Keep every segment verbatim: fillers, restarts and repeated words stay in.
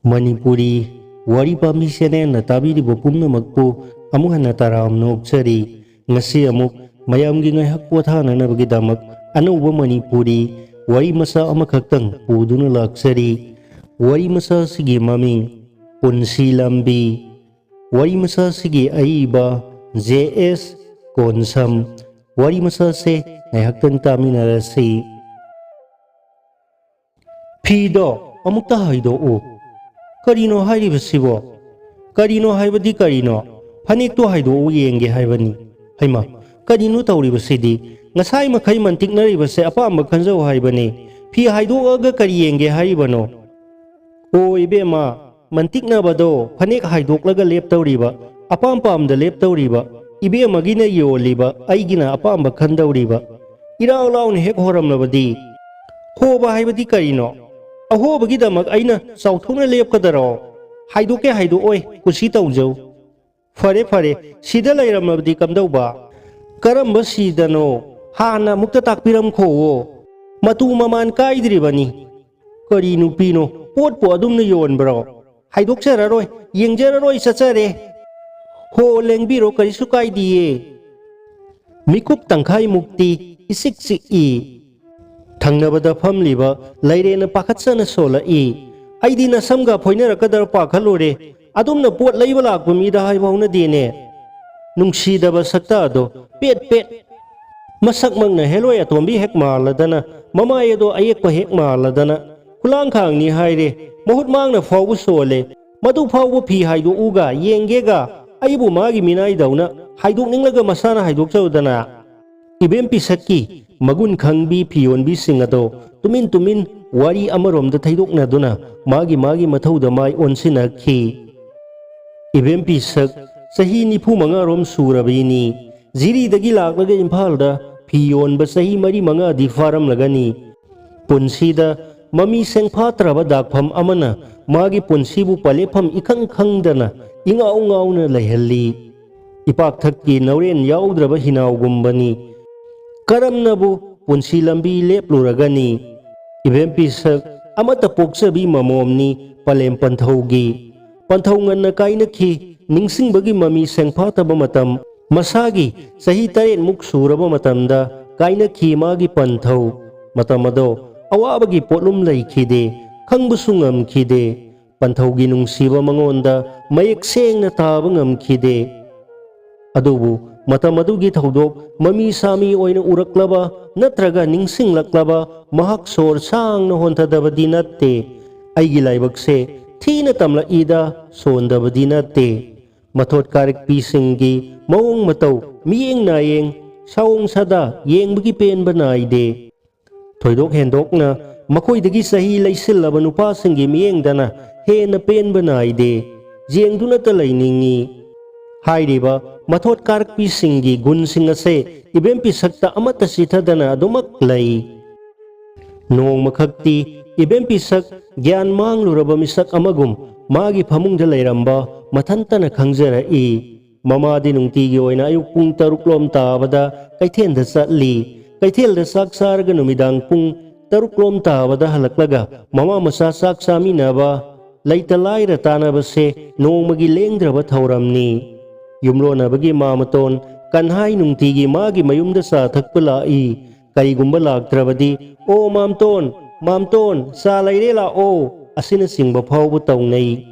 ꯃꯅꯤꯄꯨꯔꯤ ꯋꯥꯔꯤ ꯄꯥꯝꯕꯤ ꯆꯦꯅꯦꯜꯅ ꯇꯥꯕꯤꯔꯤꯕ ꯄꯨꯝꯅꯃꯛꯄꯨ ꯑꯃꯨꯛ ꯍꯟꯅ ꯇꯔꯥꯝꯅ ꯑꯣꯛꯆꯔꯤ꯫ ꯉꯁꯤ ꯑꯃꯨꯛ ꯃꯌꯥꯝꯒꯤ ꯉꯥꯏꯍꯥꯛ ꯄꯣꯊꯥꯅꯅꯕꯒꯤꯗꯃꯛ ꯑꯅꯧꯕ ꯃꯅꯤꯄꯨꯔꯤ ꯋꯥꯔꯤ ꯃꯆꯥ ꯑꯃꯈꯛꯇꯪ ꯄꯨꯗꯨꯅ ꯂꯥꯛꯆꯔꯤ꯫ ꯋꯥꯔꯤ ꯃꯆꯥ ꯑꯁꯤꯒꯤ ꯃꯃꯤꯡ ꯄꯨꯟꯁꯤ ꯂꯝꯕꯤ꯫ ꯋꯥꯔꯤ ꯃꯆꯥ ꯑꯁꯤꯒꯤ ꯑꯏꯕ ꯖꯦ ꯑꯦꯁ ꯀꯣꯟꯁꯝ꯫ ꯋꯥꯔꯤ ꯃꯆꯥ ꯑꯁꯤ ꯉꯥꯏꯍꯥꯛꯇꯪ ꯇꯥꯃꯤꯟꯅꯔꯁꯤ꯫ ꯐꯤꯗꯣ ꯑꯃꯨꯛꯇ ꯍꯥꯏꯗꯣꯛꯎ꯫ ꯀꯔꯤꯅꯣ ꯍꯥꯏꯔꯤꯕꯁꯤꯕꯣ? ꯀꯔꯤꯅꯣ ꯍꯥꯏꯕꯗꯤ ꯀꯔꯤꯅꯣ? ꯐꯅꯦꯛꯇꯣ ꯍꯥꯏꯗꯣꯛꯎ ꯌꯦꯡꯒꯦ ꯍꯥꯏꯕꯅꯤ꯫ ꯍꯩꯃꯥ, ꯀꯔꯤꯅꯣ ꯇꯧꯔꯤꯕꯁꯤꯗꯤ? ꯉꯁꯥꯏ ꯃꯈꯩ ꯃꯟꯇꯤꯛꯅꯔꯤꯕꯁꯦ ꯑꯄꯥꯝꯕ ꯈꯟꯖꯧ ꯍꯥꯏꯕꯅꯤ꯫ ꯐꯤ ꯍꯥꯏꯗꯣꯛꯑꯒ ꯀꯔꯤ ꯌꯦꯡꯒꯦ ꯍꯥꯏꯔꯤꯕꯅꯣ? ꯑꯣ ꯏꯕꯦꯝꯃ, ꯃꯟꯇꯤꯛꯅꯕꯗꯣ ꯐꯅꯦꯛ ꯍꯥꯏꯗꯣꯛꯂꯒ ꯂꯦꯞꯇꯧꯔꯤꯕ, ꯑꯄꯥꯝ ꯄꯥꯝꯗ ꯂꯦꯞꯇꯧꯔꯤꯕ, ꯏꯕꯦꯝꯃꯒꯤꯅ ꯌꯣꯜꯂꯤꯕ, ꯑꯩꯒꯤꯅ ꯑꯄꯥꯝꯕ ꯈꯟꯗꯧꯔꯤꯕ꯫ ꯏꯔꯥꯎ ꯂꯥꯎꯅ ꯍꯦꯛ ꯍꯣꯔꯝꯂꯕꯗꯤ꯫ ꯍꯣꯕ ꯍꯥꯏꯕꯗꯤ ꯀꯔꯤꯅꯣ? ꯑꯍꯣꯕꯒꯤꯗꯃꯛ ꯑꯩꯅ ꯆꯥꯎꯊꯣꯛꯅ ꯂꯦꯞꯀꯗꯔꯣ? ꯍꯥꯏꯗꯣꯛꯀꯦ ꯍꯥꯏꯗꯣꯛꯑꯣꯏ, ꯀꯨꯁꯤ ꯇꯧꯖꯧ꯫ ꯐꯔꯦ ꯐꯔꯦ, ꯁꯤꯗ ꯂꯩꯔꯝꯂꯕꯗꯤ ꯀꯝꯗꯧꯕ? ꯀꯔꯝꯕ ꯁꯤꯗꯅꯣ? ꯍꯥꯟꯅ ꯑꯃꯨꯛꯇ ꯇꯥꯛꯄꯤꯔꯝꯈꯣꯋꯣ꯫ ꯃꯇꯨ ꯃꯃꯥꯟ ꯀꯥꯏꯗ꯭ꯔꯤꯕꯅꯤ꯫ ꯀꯔꯤ ꯅꯨꯄꯤꯅꯣ? ꯄꯣꯠꯄꯨ ꯑꯗꯨꯝꯅ ꯌꯣꯟꯕ꯭ꯔꯣ? ꯍꯥꯏꯗꯣꯛꯆꯔꯔꯣꯏ, ꯌꯦꯡꯖꯔꯔꯣꯏ, ꯆꯠꯆꯔꯦ꯫ ꯍꯣ, ꯂꯦꯡꯕꯤꯔꯣ, ꯀꯔꯤꯁꯨ ꯀꯥꯏꯗꯤꯌꯦ꯫ ꯃꯤꯀꯨꯞ ꯇꯪꯈꯥꯏꯃꯨꯛꯇꯤ ꯏꯆꯤꯛ ꯆꯤꯛꯏ꯫ ꯊꯪꯅꯕꯗ ꯐꯝꯂꯤꯕ ꯂꯩꯔꯦꯅ ꯄꯥꯈꯠꯆꯅ ꯁꯣꯜꯂꯛꯏ꯫ ꯑꯩꯗꯤ ꯅꯁꯝꯒ ꯐꯣꯏꯅꯔꯛꯀꯗ꯭ꯔꯥ ꯄꯥꯈꯠꯂꯨꯔꯦ꯫ ꯑꯗꯨꯝꯅ ꯄꯣꯠ ꯂꯩꯕ ꯂꯥꯛꯄ ꯃꯤꯗ ꯍꯥꯏꯕ ꯍꯧꯅꯗꯦꯅꯦ꯫ ꯅꯨꯡꯁꯤꯗꯕ ꯁꯛꯇ ꯑꯗꯣ ꯄꯦꯠ ꯄꯦꯠ꯫ ꯃꯁꯛꯃꯛꯅ ꯍꯦꯂꯣꯏ ꯑꯇꯣꯝꯕꯤ ꯍꯦꯛ ꯃꯥꯜꯂꯗꯅ, ꯃꯃꯥꯏ ꯑꯗꯣ ꯑꯌꯦꯛꯄ ꯍꯦꯛ ꯃꯥꯜꯂꯗꯅ꯫ ꯈꯨꯂꯥꯡꯈꯥꯡꯅꯤ ꯍꯥꯏꯔꯦ, ꯃꯍꯨꯠ ꯃꯥꯡꯅ ꯐꯥꯎꯕ ꯁꯣꯜꯂꯦ꯫ ꯃꯗꯨ ꯐꯥꯎꯕ ꯐꯤ ꯍꯥꯏꯗꯣꯛꯎꯒ ꯌꯦꯡꯒꯦꯒ, ꯑꯩꯕꯨ ꯃꯥꯒꯤ ꯃꯤꯅꯥꯏꯗꯧꯅ ꯍꯥꯏꯗꯣꯛꯅꯤꯡꯂꯒ ꯃꯁꯥꯅ ꯍꯥꯏꯗꯣꯛꯆꯧꯗꯅ꯫ ꯏꯕꯦꯝ ꯄꯤꯁꯛꯀꯤ ꯃꯒꯨꯟ ꯈꯪꯕꯤ ꯐꯤꯌꯣꯟꯕꯤꯁꯤꯡ ꯑꯗꯣ ꯇꯨꯃꯤꯟ ꯇꯨꯃꯤꯟ ꯋꯥꯔꯤ ꯑꯃꯔꯣꯝꯗ ꯊꯩꯗꯣꯛꯅꯗꯨꯅ ꯃꯥꯒꯤ ꯃꯥꯒꯤ ꯃꯊꯧꯗ ꯃꯥꯏ ꯑꯣꯟꯁꯤꯟꯅꯈꯤ꯫ ꯏꯕꯦꯝ ꯄꯤꯁꯛ ꯆꯍꯤ ꯅꯤꯐꯨ ꯃꯉꯥꯔꯣꯝ ꯁꯨꯔꯕꯤꯅꯤ꯫ ꯖꯤꯔꯤꯗꯒꯤ ꯂꯥꯛꯂꯒ ꯏꯝꯐꯥꯜꯗ ꯐꯤ ꯌꯣꯟꯕ ꯆꯍꯤ ꯃꯔꯤ ꯃꯉꯥꯗꯤ ꯐꯥꯔꯝꯂꯒꯅꯤ꯫ ꯄꯨꯟꯁꯤꯗ ꯃꯃꯤ ꯁꯦꯡꯐꯥꯠꯇ꯭ꯔꯕ ꯗꯥꯛꯐꯝ ꯑꯃꯅ ꯃꯥꯒꯤ ꯄꯨꯟꯁꯤꯕꯨ ꯄꯂꯦꯞꯐꯝ ꯏꯈꯪ ꯈꯪꯗꯅ ꯏꯉꯥꯎ ꯉꯥꯎꯅ ꯂꯩꯍꯜꯂꯤ꯫ ꯏꯄꯥꯛꯊꯛꯀꯤ ꯅꯥꯎꯔꯦꯟ ꯌꯥꯎꯗ꯭ꯔꯕ ꯍꯤꯅꯥꯎꯒꯨꯝꯕꯅꯤ꯫ ꯀꯔꯝꯅꯕꯨ ꯄꯨꯟꯁꯤ ꯂꯝꯕꯤ ꯂꯦꯞꯂꯨꯔꯒꯅꯤ? ꯏꯕꯦꯝ ꯄꯤꯁꯛ ꯑꯃꯠꯇ ꯄꯣꯛꯆꯕꯤ ꯃꯃꯣꯝꯅꯤ ꯄꯂꯦꯝ ꯄꯟꯊꯧꯒꯤ꯫ ꯄꯟꯊꯧ ꯉꯟꯅ ꯀꯥꯏꯅꯈꯤ꯫ ꯅꯤꯡꯁꯤꯡꯕꯒꯤ ꯃꯃꯤ ꯁꯦꯡꯐꯥꯠꯇꯕ ꯃꯇꯝ, ꯃꯁꯥꯒꯤ ꯆꯍꯤ ꯇꯔꯦꯠꯃꯨꯛ ꯁꯨꯔꯕ ꯃꯇꯝꯗ ꯀꯥꯏꯅꯈꯤ ꯃꯥꯒꯤ ꯄꯟꯊꯧ꯫ ꯃꯇꯝ ꯑꯗꯣ ꯑꯋꯥꯕꯒꯤ ꯄꯣꯠꯂꯨꯝ ꯂꯩꯈꯤꯗꯦ, ꯈꯪꯕꯁꯨ ꯉꯝꯈꯤꯗꯦ꯫ ꯄꯟꯊꯧꯒꯤ ꯅꯨꯡꯁꯤꯕ ꯃꯉꯣꯟꯗ ꯃꯌꯦꯛ ꯁꯦꯡꯅ ꯇꯥꯕ ꯉꯝꯈꯤꯗꯦ꯫ ꯑꯗꯨꯕꯨ ꯃꯇꯝ ꯑꯗꯨꯒꯤ ꯊꯧꯗꯣꯛ ꯃꯃꯤ ꯁꯥꯃꯤ ꯑꯣꯏꯅ ꯎꯔꯛꯂꯕ ꯅꯠꯇ꯭ꯔꯒ ꯅꯤꯡꯁꯤꯡꯂꯛꯂꯕ ꯃꯍꯥꯛ ꯁꯣꯔ ꯁꯥꯡꯅ ꯍꯣꯟꯊꯗꯕꯗꯤ ꯅꯠꯇꯦ꯫ ꯑꯩꯒꯤ ꯂꯥꯏꯕꯛꯁꯦ ꯊꯤꯅ ꯇꯝꯂꯛꯏꯗ ꯁꯣꯟꯗꯕꯗꯤ ꯅꯠꯇꯦ꯫ ꯃꯊꯣꯠ ꯀꯥꯔꯛꯄꯤꯁꯤꯡꯒꯤ ꯃꯑꯣꯡ ꯃꯇꯧ, ꯃꯤꯠꯌꯦꯡ ꯅꯥꯌꯦꯡ, ꯁꯥꯑꯣꯡ ꯁꯥꯗꯥ ꯌꯦꯡꯕꯒꯤ ꯄꯦꯟꯕ ꯅꯥꯏꯗꯦ꯫ ꯊꯣꯏꯗꯣꯛ ꯍꯦꯟꯗꯣꯛꯅ ꯃꯈꯣꯏꯗꯒꯤ ꯆꯍꯤ ꯂꯩꯁꯤꯜꯂꯕ ꯅꯨꯄꯥꯁꯤꯡꯒꯤ ꯃꯤꯠꯌꯦꯡꯗꯅ ꯍꯦꯟꯅ ꯄꯦꯟꯕ ꯅꯥꯏꯗꯦ꯫ ꯌꯦꯡꯗꯨꯅꯇ ꯂꯩꯅꯤꯡꯏ꯫ ꯍꯥꯏꯔꯤꯕ ꯃꯊꯣꯠ ꯀꯥꯔꯛꯄꯤꯁꯤꯡꯒꯤ ꯒꯨꯟꯁꯤꯡ ꯑꯁꯦ ꯏꯕꯦꯝ ꯄꯤꯁꯛꯇ ꯑꯃꯠꯇ ꯆꯤꯊꯗꯅ ꯑꯗꯨꯃꯛ ꯂꯩ꯫ ꯅꯣꯡꯃꯈꯛꯇꯤ ꯏꯕꯦꯝ ꯄꯤꯁꯛ ꯒ꯭ꯌꯥꯟ ꯃꯥꯡꯂꯨꯔꯕ ꯃꯤꯁꯛ ꯑꯃꯒꯨꯝ ꯃꯥꯒꯤ ꯐꯃꯨꯡꯗ ꯂꯩꯔꯝꯕ ꯃꯊꯟꯇꯅ ꯈꯪꯖꯔꯛꯏ꯫ ꯃꯃꯥꯗꯤ ꯅꯨꯡꯇꯤꯒꯤ ꯑꯣꯏꯅ ꯑꯌꯨꯛ ꯄꯨꯡ ꯇꯔꯨꯛ ꯂꯣꯝ ꯇꯥꯕꯗ ꯀꯩꯊꯦꯜꯗ ꯆꯠꯂꯤ꯫ ꯀꯩꯊꯦꯜꯗ ꯆꯥꯛ ꯆꯥꯔꯒ ꯅꯨꯃꯤꯗꯥꯡ ꯄꯨꯡ ꯇꯔꯨꯛ ꯂꯣꯝ ꯇꯥꯕꯗ ꯍꯜꯂꯛꯂꯒ ꯃꯃꯥ ꯃꯆꯥ ꯆꯥꯛ ꯆꯥꯃꯤꯟꯅꯕ, ꯂꯩꯇ ꯂꯥꯏꯔ ꯇꯥꯟꯅꯕꯁꯦ ꯅꯣꯡꯃꯒꯤ ꯂꯦꯡꯗ꯭ꯔꯕ ꯊꯧꯔꯝꯅꯤ꯫ ꯌꯨꯝꯂꯣꯟꯅꯕꯒꯤ ꯃꯥꯃꯇꯣꯟ ꯀꯟꯍꯥꯏ ꯅꯨꯡꯇꯤꯒꯤ ꯃꯥꯒꯤ ꯃꯌꯨꯝꯗ ꯆꯥ ꯊꯛꯄ ꯂꯥꯛꯏ꯫ ꯀꯔꯤꯒꯨꯝꯕ ꯂꯥꯛꯇ꯭ꯔꯕꯗꯤ, "ꯑꯣ ꯃꯥꯝꯇꯣꯟ, ꯃꯥꯝꯇꯣꯟ, ꯆꯥ ꯂꯩꯔꯦ ꯂꯥꯛꯑꯣ" ꯑꯁꯤꯅꯆꯤꯡꯕ ꯐꯥꯎꯕ ꯇꯧꯅꯩ꯫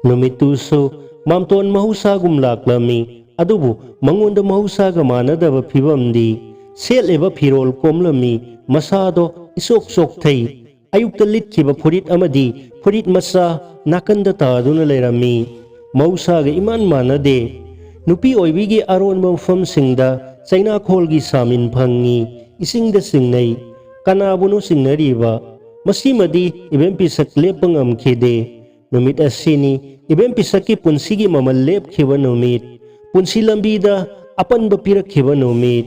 ꯅꯨꯃꯤꯠꯇꯨꯁꯨ ꯃꯥꯝꯇꯣꯟ ꯃꯍꯧꯁꯥꯒꯨꯝ ꯂꯥꯛꯂꯝꯃꯤ꯫ ꯑꯗꯨꯕꯨ ꯃꯉꯣꯟꯗ ꯃꯍꯧꯁꯥꯒ ꯃꯥꯟꯅꯗꯕ ꯐꯤꯕꯝꯗꯤ, ꯁꯦꯠꯂꯤꯕ ꯐꯤꯔꯣꯜ ꯀꯣꯝꯂꯝꯃꯤ, ꯃꯁꯥꯗꯣ ꯏꯆꯣꯛ ꯆꯣꯛꯊꯩ꯫ ꯑꯌꯨꯛꯇ ꯂꯤꯠꯈꯤꯕ ꯐꯨꯔꯤꯠ ꯑꯃꯗꯤ ꯐꯨꯔꯤꯠ ꯃꯆꯥ ꯅꯥꯀꯟꯗ ꯇꯥꯗꯨꯅ ꯂꯩꯔꯝꯃꯤ꯫ ꯃꯍꯧꯁꯥꯒ ꯏꯃꯥꯟ ꯃꯥꯟꯅꯗꯦ꯫ ꯅꯨꯄꯤ ꯑꯣꯏꯕꯤꯒꯤ ꯑꯔꯣꯟꯕ ꯃꯐꯝꯁꯤꯡꯗ ꯆꯩꯅꯥꯈꯣꯜꯒꯤ ꯁꯥꯃꯤꯟ ꯐꯪꯉꯤ, ꯏꯁꯤꯡꯗ ꯆꯤꯡꯅꯩ꯫ ꯀꯅꯥꯕꯨꯅꯣ ꯆꯤꯡꯅꯔꯤꯕ? ꯃꯁꯤꯃꯗꯤ ꯏꯕꯦꯝ ꯄꯤꯁꯛ ꯂꯦꯞꯄ ꯉꯝꯈꯤꯗꯦ꯫ ꯅꯨꯃꯤꯠ ꯑꯁꯤꯅꯤ ꯏꯕꯦꯝ ꯄꯤꯁꯛꯀꯤ ꯄꯨꯟꯁꯤꯒꯤ ꯃꯃꯜ ꯂꯦꯞꯈꯤꯕ ꯅꯨꯃꯤꯠ, ꯄꯨꯟꯁꯤ ꯂꯝꯕꯤꯗ ꯑꯄꯟꯕ ꯄꯤꯔꯛꯈꯤꯕ ꯅꯨꯃꯤꯠ꯫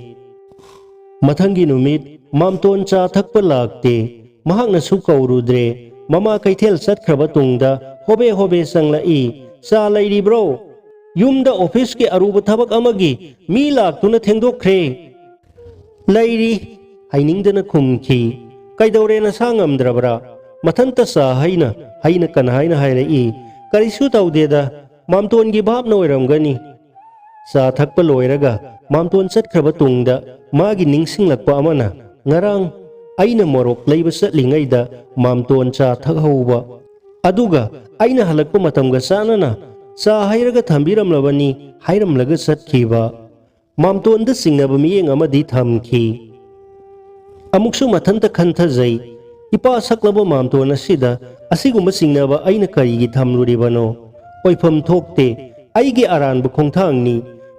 ꯃꯊꯪꯒꯤ ꯅꯨꯃꯤꯠ ꯃꯥꯝꯇꯣꯟ ꯆꯥ ꯊꯛꯄ ꯂꯥꯛꯇꯦ꯫ ꯃꯍꯥꯛꯅꯁꯨ ꯀꯧꯔꯨꯗ꯭ꯔꯦ꯫ ꯃꯃꯥ ꯀꯩꯊꯦꯜ ꯆꯠꯈ꯭ꯔꯕ ꯇꯨꯡꯗ ꯍꯣꯕꯦ ꯍꯣꯕꯦ ꯆꯪꯂꯛꯏ꯫ "ꯆꯥ ꯂꯩꯔꯤꯕ꯭ꯔꯣ?" "ꯌꯨꯝꯗ ꯑꯣꯐꯤꯁꯀꯤ ꯑꯔꯨꯕ ꯊꯕꯛ ꯑꯃꯒꯤ ꯃꯤ ꯂꯥꯛꯇꯨꯅ ꯊꯦꯡꯗꯣꯛꯈ꯭ꯔꯦ"꯫ "ꯂꯩꯔꯤ" ꯍꯥꯏꯅꯤꯡꯗꯅ ꯈꯨꯝꯈꯤ꯫ "ꯀꯩꯗꯧꯔꯦ, ꯅꯁꯥ ꯉꯝꯗ꯭ꯔꯕ꯭ꯔꯥ?" ꯃꯊꯟꯇ ꯆꯥ ꯍꯩꯅ ꯍꯩꯅ ꯀꯟ ꯍꯥꯏꯅ ꯍꯥꯏꯔꯛꯏ꯫ "ꯀꯔꯤꯁꯨ ꯇꯧꯗꯦꯗ, ꯃꯥꯝꯇꯣꯟꯒꯤ ꯚꯥꯞꯅ ꯑꯣꯏꯔꯝꯒꯅꯤ"꯫ ꯆꯥ ꯊꯛꯄ ꯂꯣꯏꯔꯒ ꯃꯥꯝꯇꯣꯟ ꯆꯠꯈ꯭ꯔꯕ ꯇꯨꯡꯗ ꯃꯥꯒꯤ ꯅꯤꯡꯁꯤꯡꯂꯛꯄ ꯑꯃꯅ ꯉꯔꯥꯡ ꯑꯩꯅ ꯃꯣꯔꯣꯛ ꯂꯩꯕ ꯆꯠꯂꯤꯉꯩꯗ ꯃꯥꯝꯇꯣꯟ ꯆꯥ ꯊꯛꯍꯧꯕ, ꯑꯗꯨꯒ ꯑꯩꯅ ꯍꯜꯂꯛꯄ ꯃꯇꯝꯒ ꯆꯥꯟꯅꯅ ꯆꯥ ꯍꯩꯔꯒ ꯊꯝꯕꯤꯔꯝꯂꯕꯅꯤ ꯍꯥꯏꯔꯝꯂꯒ ꯆꯠꯈꯤꯕ꯫ ꯃꯥꯝꯇꯣꯟꯗ ꯆꯤꯡꯅꯕ ꯃꯤꯠꯌꯦꯡ ꯑꯃꯗꯤ ꯊꯝꯈꯤ꯫ ꯑꯃꯨꯛꯁꯨ ꯃꯊꯟꯇ ꯈꯟꯊꯖꯩ, "ꯏꯄꯥ ꯁꯛꯂꯕ ꯃꯥꯝꯇꯣꯟ ꯑꯁꯤꯗ ꯑꯁꯤꯒꯨꯝꯕ ꯆꯤꯡꯅꯕ ꯑꯩꯅ ꯀꯔꯤꯒꯤ ꯊꯝꯂꯨꯔꯤꯕꯅꯣ? ꯑꯣꯏꯐꯝ ꯊꯣꯛꯇꯦ꯫ ꯑꯩꯒꯤ ꯑꯔꯥꯟꯕ ꯈꯣꯡꯊꯥꯡꯅꯤ꯫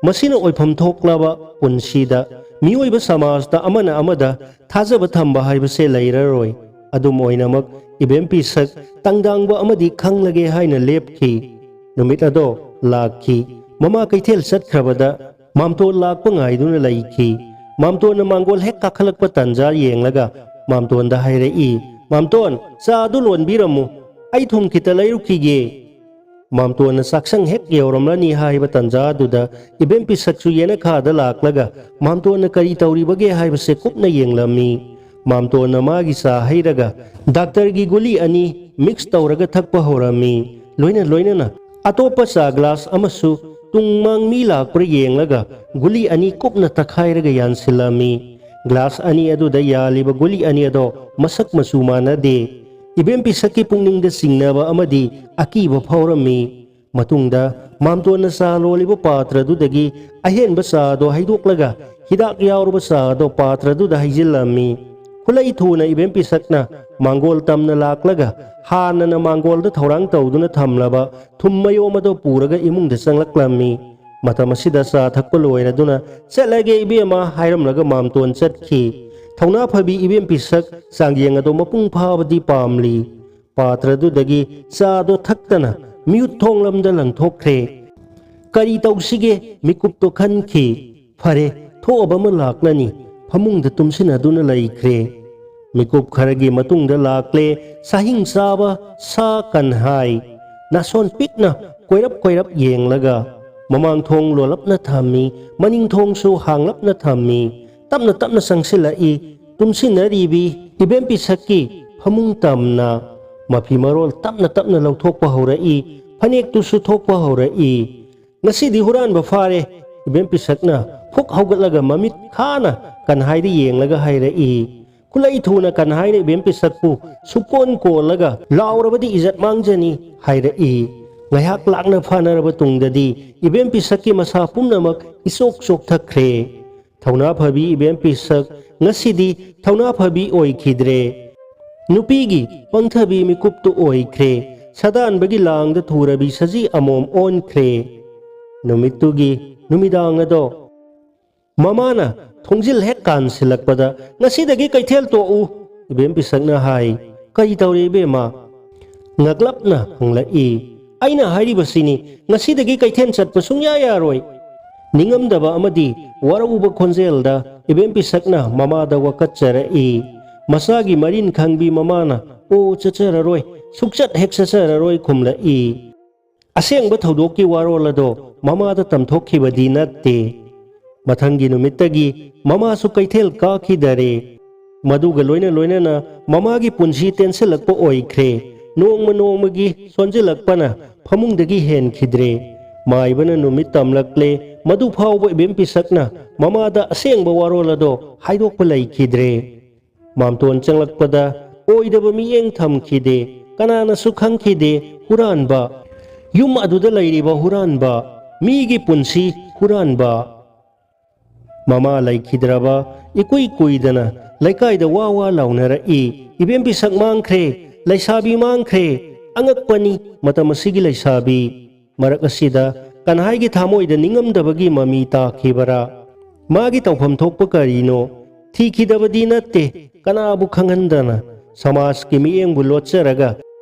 ꯃꯁꯤꯅ ꯑꯣꯏꯐꯝ ꯊꯣꯛꯂꯕ ꯄꯨꯟꯁꯤꯗ ꯃꯤꯑꯣꯏꯕ ꯁꯃꯥꯖꯇ ꯑꯃꯅ ꯑꯃꯗ ꯊꯥꯖꯕ ꯊꯝꯕ ꯍꯥꯏꯕꯁꯦ ꯂꯩꯔꯔꯣꯏ"꯫ ꯑꯗꯨꯝ ꯑꯣꯏꯅꯃꯛ, ꯏꯕꯦꯝꯄꯤ ꯁꯛ ꯇꯪꯗꯥꯡꯕ ꯑꯃꯗꯤ ꯈꯪꯂꯒꯦ ꯍꯥꯏꯅ ꯂꯦꯞꯈꯤ꯫ ꯅꯨꯃꯤꯠ ꯑꯗꯣ ꯂꯥꯛꯈꯤ꯫ ꯃꯃꯥ ꯀꯩꯊꯦꯜ ꯆꯠꯈ꯭ꯔꯕꯗ ꯃꯥꯝꯇꯣꯟ ꯂꯥꯛꯄ ꯉꯥꯏꯗꯨꯅ ꯂꯩꯈꯤ꯫ ꯃꯥꯝꯇꯣꯟꯅ ꯃꯥꯡꯒꯣꯜ ꯍꯦꯛ ꯀꯥꯈꯠꯂꯛꯄ ꯇꯥꯟꯖꯥ ꯌꯦꯡꯂꯒ ꯃꯥꯝꯇꯣꯟꯗ ꯍꯥꯏꯔꯛꯏ, "ꯃꯥꯝꯇꯣꯟ, ꯆꯥ ꯑꯗꯨ ꯂꯣꯟꯕꯤꯔꯝꯃꯨ, ꯑꯩ ꯊꯨꯝ ꯈꯤꯇ ꯂꯩꯔꯨꯈꯤꯒꯦ"꯫ ꯃꯥꯝꯇꯣꯟꯅ ꯆꯥꯛꯁꯪ ꯍꯦꯛ ꯌꯧꯔꯝꯂꯅꯤ ꯍꯥꯏꯕ ꯇꯥꯟꯖꯥꯗꯨꯗ ꯏꯕꯦꯝ ꯄꯤꯁꯛꯁꯨ ꯌꯦꯅꯈꯥꯗ ꯂꯥꯛꯂꯒ ꯃꯥꯝꯇꯣꯟꯅ ꯀꯔꯤ ꯇꯧꯔꯤꯕꯒꯦ ꯍꯥꯏꯕꯁꯦ ꯀꯨꯞꯅ ꯌꯦꯡꯂꯝꯃꯤ꯫ ꯃꯥꯝꯇꯣꯟꯅ ꯃꯥꯒꯤ ꯆꯥ ꯍꯩꯔꯒ ꯗꯥꯛꯇꯔꯒꯤ ꯒꯨꯂꯤ ꯑꯅꯤ ꯃꯤꯛꯁ ꯇꯧꯔꯒ ꯊꯛꯄ ꯍꯧꯔꯝꯃꯤ꯫ ꯂꯣꯏꯅ ꯂꯣꯏꯅꯅ ꯑꯇꯣꯞꯄ ꯆꯥ ꯒ꯭ꯂꯥꯁ ꯑꯃꯁꯨ ꯇꯨꯡ ꯃꯥꯡ ꯃꯤ ꯂꯥꯛꯄ꯭ꯔꯥ ꯌꯦꯡꯂꯒ ꯒꯨꯂꯤ ꯑꯅꯤ ꯀꯨꯞꯅ ꯇꯛꯈꯥꯏꯔꯒ ꯌꯥꯟꯁꯤꯜꯂꯝꯃꯤ꯫ ꯒ꯭ꯂꯥꯁ ꯑꯅꯤ ꯑꯗꯨꯗ ꯌꯥꯜꯂꯤꯕ ꯒꯨꯂꯤ ꯑꯅꯤ ꯑꯗꯣ ꯃꯁꯛ ꯃꯆꯨ ꯃꯥꯟꯅꯗꯦ꯫ ꯏꯕꯦꯝ ꯄꯤꯁꯛꯀꯤ ꯄꯨꯛꯅꯤꯡꯗ ꯆꯤꯡꯅꯕ ꯑꯃꯗꯤ ꯑꯀꯤꯕ ꯐꯥꯎꯔꯝꯃꯤ꯫ ꯃꯇꯨꯡꯗ ꯃꯥꯝꯇꯣꯟꯅ ꯆꯥ ꯂꯣꯜꯂꯤꯕ ꯄꯥꯇ꯭ꯔꯗꯨꯗꯒꯤ ꯑꯍꯦꯟꯕ ꯆꯥ ꯑꯗꯣ ꯍꯩꯗꯣꯛꯂꯒ ꯍꯤꯗꯥꯛ ꯌꯥꯎꯔꯕ ꯆꯥ ꯑꯗꯣ ꯄꯥꯇ꯭ꯔꯗꯨꯗ ꯍꯩꯖꯤꯜꯂꯝꯃꯤ꯫ ꯈꯨꯂꯩ ꯊꯨꯅ ꯏꯕꯦꯝ ꯄꯤꯁꯛꯅ ꯃꯥꯡꯒꯣꯜ ꯇꯝꯅ ꯂꯥꯛꯂꯒ ꯍꯥꯟꯅꯅ ꯃꯥꯡꯒꯣꯜꯗ ꯊꯧꯔꯥꯡ ꯇꯧꯗꯨꯅ ꯊꯝꯂꯕ ꯊꯨꯝ ꯃꯌꯣꯝ ꯑꯗꯣ ꯄꯨꯔꯒ ꯏꯃꯨꯡꯗ ꯆꯪꯂꯛꯂꯝꯃꯤ꯫ ꯃꯇꯝ ꯑꯁꯤꯗ ꯆꯥ ꯊꯛꯄ ꯂꯣꯏꯔꯗꯨꯅ, "ꯆꯠꯂꯒꯦ ꯏꯕꯦꯝꯃ" ꯍꯥꯏꯔꯝꯂꯒ ꯃꯥꯝꯇꯣꯟ ꯆꯠꯈꯤ꯫ ꯊꯧꯅꯥ ꯐꯕꯤ ꯏꯕꯦꯝ ꯄꯤꯁꯛ ꯆꯥꯡꯌꯦꯡ ꯑꯗꯣ ꯃꯄꯨꯡ ꯐꯥꯕꯗꯤ ꯄꯥꯝꯂꯤ꯫ ꯄꯥꯇ꯭ꯔꯗꯨꯗꯒꯤ ꯆꯥꯗꯣ ꯊꯛꯇꯅ ꯃꯤꯍꯨꯠ ꯊꯣꯡꯂꯝꯗ ꯂꯪꯊꯣꯛꯈ꯭ꯔꯦ꯫ ꯀꯔꯤ ꯇꯧꯁꯤꯒꯦ ꯃꯤꯀꯨꯞꯇꯣ ꯈꯟꯈꯤ꯫ ꯐꯔꯦ, ꯊꯣꯛꯑꯕ ꯑꯃ ꯂꯥꯛꯂꯅꯤ꯫ ꯐꯃꯨꯡꯗ ꯇꯨꯝꯁꯤꯟꯅꯗꯨꯅ ꯂꯩꯈ꯭ꯔꯦ꯫ ꯃꯤꯀꯨꯞ ꯈꯔꯒꯤ ꯃꯇꯨꯡꯗ ꯂꯥꯛꯂꯦ ꯁꯥꯍꯤꯡ ꯆꯥꯕ ꯁꯥ ꯀꯟꯍꯥꯏ꯫ ꯅꯥꯁꯣꯟ ꯄꯤꯛꯅ ꯀꯣꯏꯔꯞ ꯀꯣꯏꯔꯞ ꯌꯦꯡꯂꯒ ꯃꯃꯥꯡ ꯊꯣꯡ ꯂꯣꯜꯂꯞꯅ ꯊꯝꯃꯤ, ꯃꯅꯤꯡ ꯊꯣꯡꯁꯨ ꯍꯥꯡꯂꯞꯅ ꯊꯝꯃꯤ꯫ ꯇꯞꯅ ꯇꯞꯅ ꯆꯪꯁꯤꯜꯂꯛꯏ꯫ ꯇꯨꯝꯁꯤꯟꯅꯔꯤꯕꯤ ꯏꯕꯦꯝ ꯄꯤꯁꯛꯀꯤ ꯐꯃꯨꯡ ꯇꯝꯅ ꯃꯐꯤ ꯃꯔꯣꯜ ꯇꯞꯅ ꯇꯞꯅ ꯂꯧꯊꯣꯛꯄ ꯍꯧꯔꯛꯏ꯫ ꯐꯅꯦꯛꯇꯨꯁꯨ ꯊꯣꯛꯄ ꯍꯧꯔꯛꯏ꯫ "ꯉꯁꯤꯗꯤ ꯍꯨꯔꯥꯟꯕ ꯐꯥꯔꯦ!" ꯏꯕꯦꯝ ꯄꯤꯁꯛꯅ ꯐꯨꯛ ꯍꯧꯒꯠꯂꯒ ꯃꯃꯤꯠ ꯈꯥꯅ ꯀꯟꯍꯥꯏꯗ ꯌꯦꯡꯂꯒ ꯍꯥꯏꯔꯛꯏ꯫ ꯈꯨꯂꯩ ꯊꯨꯅ ꯀꯟꯍꯥꯏꯅ ꯏꯕꯦꯝ ꯄꯤꯁꯛꯄꯨ ꯁꯨꯛꯀꯣꯟ ꯀꯣꯜꯂꯒ, "ꯂꯥꯎꯔꯕꯗꯤ ꯏꯖꯠ ꯃꯥꯡꯖꯅꯤ" ꯍꯥꯏꯔꯛꯏ꯫ ꯉꯥꯏꯍꯥꯛ ꯂꯥꯡꯅ ꯐꯥꯅꯔꯕ ꯇꯨꯡꯗꯗꯤ ꯏꯕꯦꯝ ꯄꯤꯁꯛꯀꯤ ꯃꯁꯥ ꯄꯨꯝꯅꯃꯛ ꯏꯆꯣꯛ ꯆꯣꯛꯊꯈ꯭ꯔꯦ꯫ ꯊꯧꯅꯥ ꯐꯕꯤ ꯏꯕꯦꯝ ꯄꯤꯁꯛ ꯉꯁꯤꯗꯤ ꯊꯧꯅꯥ ꯐꯕꯤ ꯑꯣꯏꯈꯤꯗ꯭ꯔꯦ꯫ ꯅꯨꯄꯤꯒꯤ ꯄꯪꯊꯕꯤ ꯃꯤꯀꯨꯞꯇꯨ ꯑꯣꯏꯈ꯭ꯔꯦ꯫ ꯁꯥꯗꯥꯟꯕꯒꯤ ꯂꯥꯡꯗ ꯊꯨꯔꯕꯤ ꯁꯖꯤ ꯑꯃꯣꯝ ꯑꯣꯟꯈ꯭ꯔꯦ꯫ ꯅꯨꯃꯤꯠꯇꯨꯒꯤ ꯅꯨꯃꯤꯗꯥꯡ ꯑꯗꯣ ꯃꯃꯥꯅ ꯊꯣꯡꯖꯤꯜ ꯍꯦꯛ ꯀꯥꯟꯁꯤꯜꯂꯛꯄꯗ, "ꯉꯁꯤꯗꯒꯤ ꯀꯩꯊꯦꯜ ꯇꯣꯛꯎ!" ꯏꯕꯦꯝ ꯄꯤꯁꯛꯅ ꯍꯥꯏ꯫ "ꯀꯔꯤ ꯇꯧꯔꯦ ꯏꯕꯦꯝꯃ?" ꯉꯛꯂꯞꯅ ꯍꯪꯂꯛꯏ꯫ "ꯑꯩꯅ ꯍꯥꯏꯔꯤꯕꯁꯤꯅꯤ, ꯉꯁꯤꯗꯒꯤ ꯀꯩꯊꯦꯜ ꯆꯠꯄ ꯁꯨꯡꯌꯥ ꯌꯥꯔꯣꯏ!" ꯅꯤꯡꯉꯝꯗꯕ ꯑꯃꯗꯤ ꯋꯥꯔꯧꯕ ꯈꯣꯟꯖꯦꯜꯗ ꯏꯕꯦꯝ ꯄꯤꯁꯛꯅ ꯃꯃꯥꯗ ꯋꯥꯀꯠꯆꯔꯛꯏ꯫ ꯃꯆꯥꯒꯤ ꯃꯔꯤꯟ ꯈꯪꯕꯤ ꯃꯃꯥꯅ, "ꯑꯣ, ꯆꯠꯆꯔꯔꯣꯏ, ꯁꯨꯛꯆꯠ ꯍꯦꯛ ꯆꯠꯆꯔꯔꯣꯏ" ꯈꯨꯝꯂꯛꯏ꯫ ꯑꯁꯦꯡꯕ ꯊꯧꯗꯣꯛꯀꯤ ꯋꯥꯔꯣꯜ ꯑꯗꯣ ꯃꯃꯥꯗ ꯇꯝꯊꯣꯛꯈꯤꯕꯗꯤ ꯅꯠꯇꯦ꯫ ꯃꯊꯪꯒꯤ ꯅꯨꯃꯤꯠꯇꯒꯤ ꯃꯃꯥꯁꯨ ꯀꯩꯊꯦꯜ ꯀꯥꯈꯤꯗꯔꯦ꯫ ꯃꯗꯨꯒ ꯂꯣꯏꯅ ꯂꯣꯏꯅꯅ ꯃꯃꯥꯒꯤ ꯄꯨꯟꯁꯤ ꯇꯦꯟꯁꯤꯜꯂꯛꯄ ꯑꯣꯏꯈ꯭ꯔꯦ꯫ ꯅꯣꯡꯃ ꯅꯣꯡꯃꯒꯤ ꯁꯣꯟꯖꯤꯜꯂꯛꯄꯅ ꯐꯃꯨꯡꯗꯒꯤ ꯍꯦꯟꯈꯤꯗ꯭ꯔꯦ꯫ ꯃꯥꯏꯕꯅ ꯅꯨꯃꯤꯠ ꯇꯝꯂꯛꯂꯦ꯫ ꯃꯗꯨ ꯐꯥꯎꯕ ꯏꯕꯦꯝ ꯄꯤꯁꯛꯅ ꯃꯃꯥꯗ ꯑꯁꯦꯡꯕ ꯋꯥꯔꯣꯜ ꯑꯗꯣ ꯍꯥꯏꯗꯣꯛꯄ ꯂꯩꯈꯤꯗ꯭ꯔꯦ꯫ ꯃꯥꯝꯇꯣꯟ ꯆꯪꯂꯛꯄꯗ ꯑꯣꯏꯗꯕ ꯃꯤꯠꯌꯦꯡ ꯊꯝꯈꯤꯗꯦ꯫ ꯀꯅꯥꯅꯁꯨ ꯈꯪꯈꯤꯗꯦ ꯍꯨꯔꯥꯟꯕ꯫ ꯌꯨꯝ ꯑꯗꯨꯗ ꯂꯩꯔꯤꯕ ꯍꯨꯔꯥꯟꯕ꯫ ꯃꯤꯒꯤ ꯄꯨꯟꯁꯤ ꯍꯨꯔꯥꯟꯕ꯫ ꯃꯃꯥ ꯂꯩꯈꯤꯗ꯭ꯔꯕ ꯏꯀꯨꯏ ꯀꯨꯏꯗꯅ ꯂꯩꯀꯥꯏꯗ ꯋꯥ ꯋꯥ ꯂꯥꯎꯅꯔꯛꯏ꯫ "ꯏꯕꯦꯝ ꯄꯤꯁꯛ ꯃꯥꯡꯈ꯭ꯔꯦ! ꯂꯩꯁꯥꯕꯤ ꯃꯥꯡꯈ꯭ꯔꯦ!" ꯑꯉꯛꯄꯅꯤ, ꯃꯇꯝ ꯑꯁꯤꯒꯤ ꯂꯩꯁꯥꯕꯤ꯫ ꯃꯔꯛ ꯑꯁꯤꯗ ꯀꯟꯍꯥꯏꯒꯤ ꯊꯃꯣꯏꯗ ꯅꯤꯡꯉꯝꯗꯕꯒꯤ ꯃꯃꯤ ꯇꯥꯈꯤꯕꯔꯥ? ꯃꯥꯒꯤ ꯇꯧꯐꯝ ꯊꯣꯛꯄ ꯀꯔꯤꯅꯣ? ꯊꯤꯈꯤꯗꯕꯗꯤ ꯅꯠꯇꯦ, ꯀꯅꯥꯕꯨ ꯈꯪꯍꯟꯗꯅ, ꯁꯃꯥꯖꯀꯤ ꯃꯤꯠꯌꯦꯡꯕꯨ ꯂꯣꯠꯆꯔꯒ,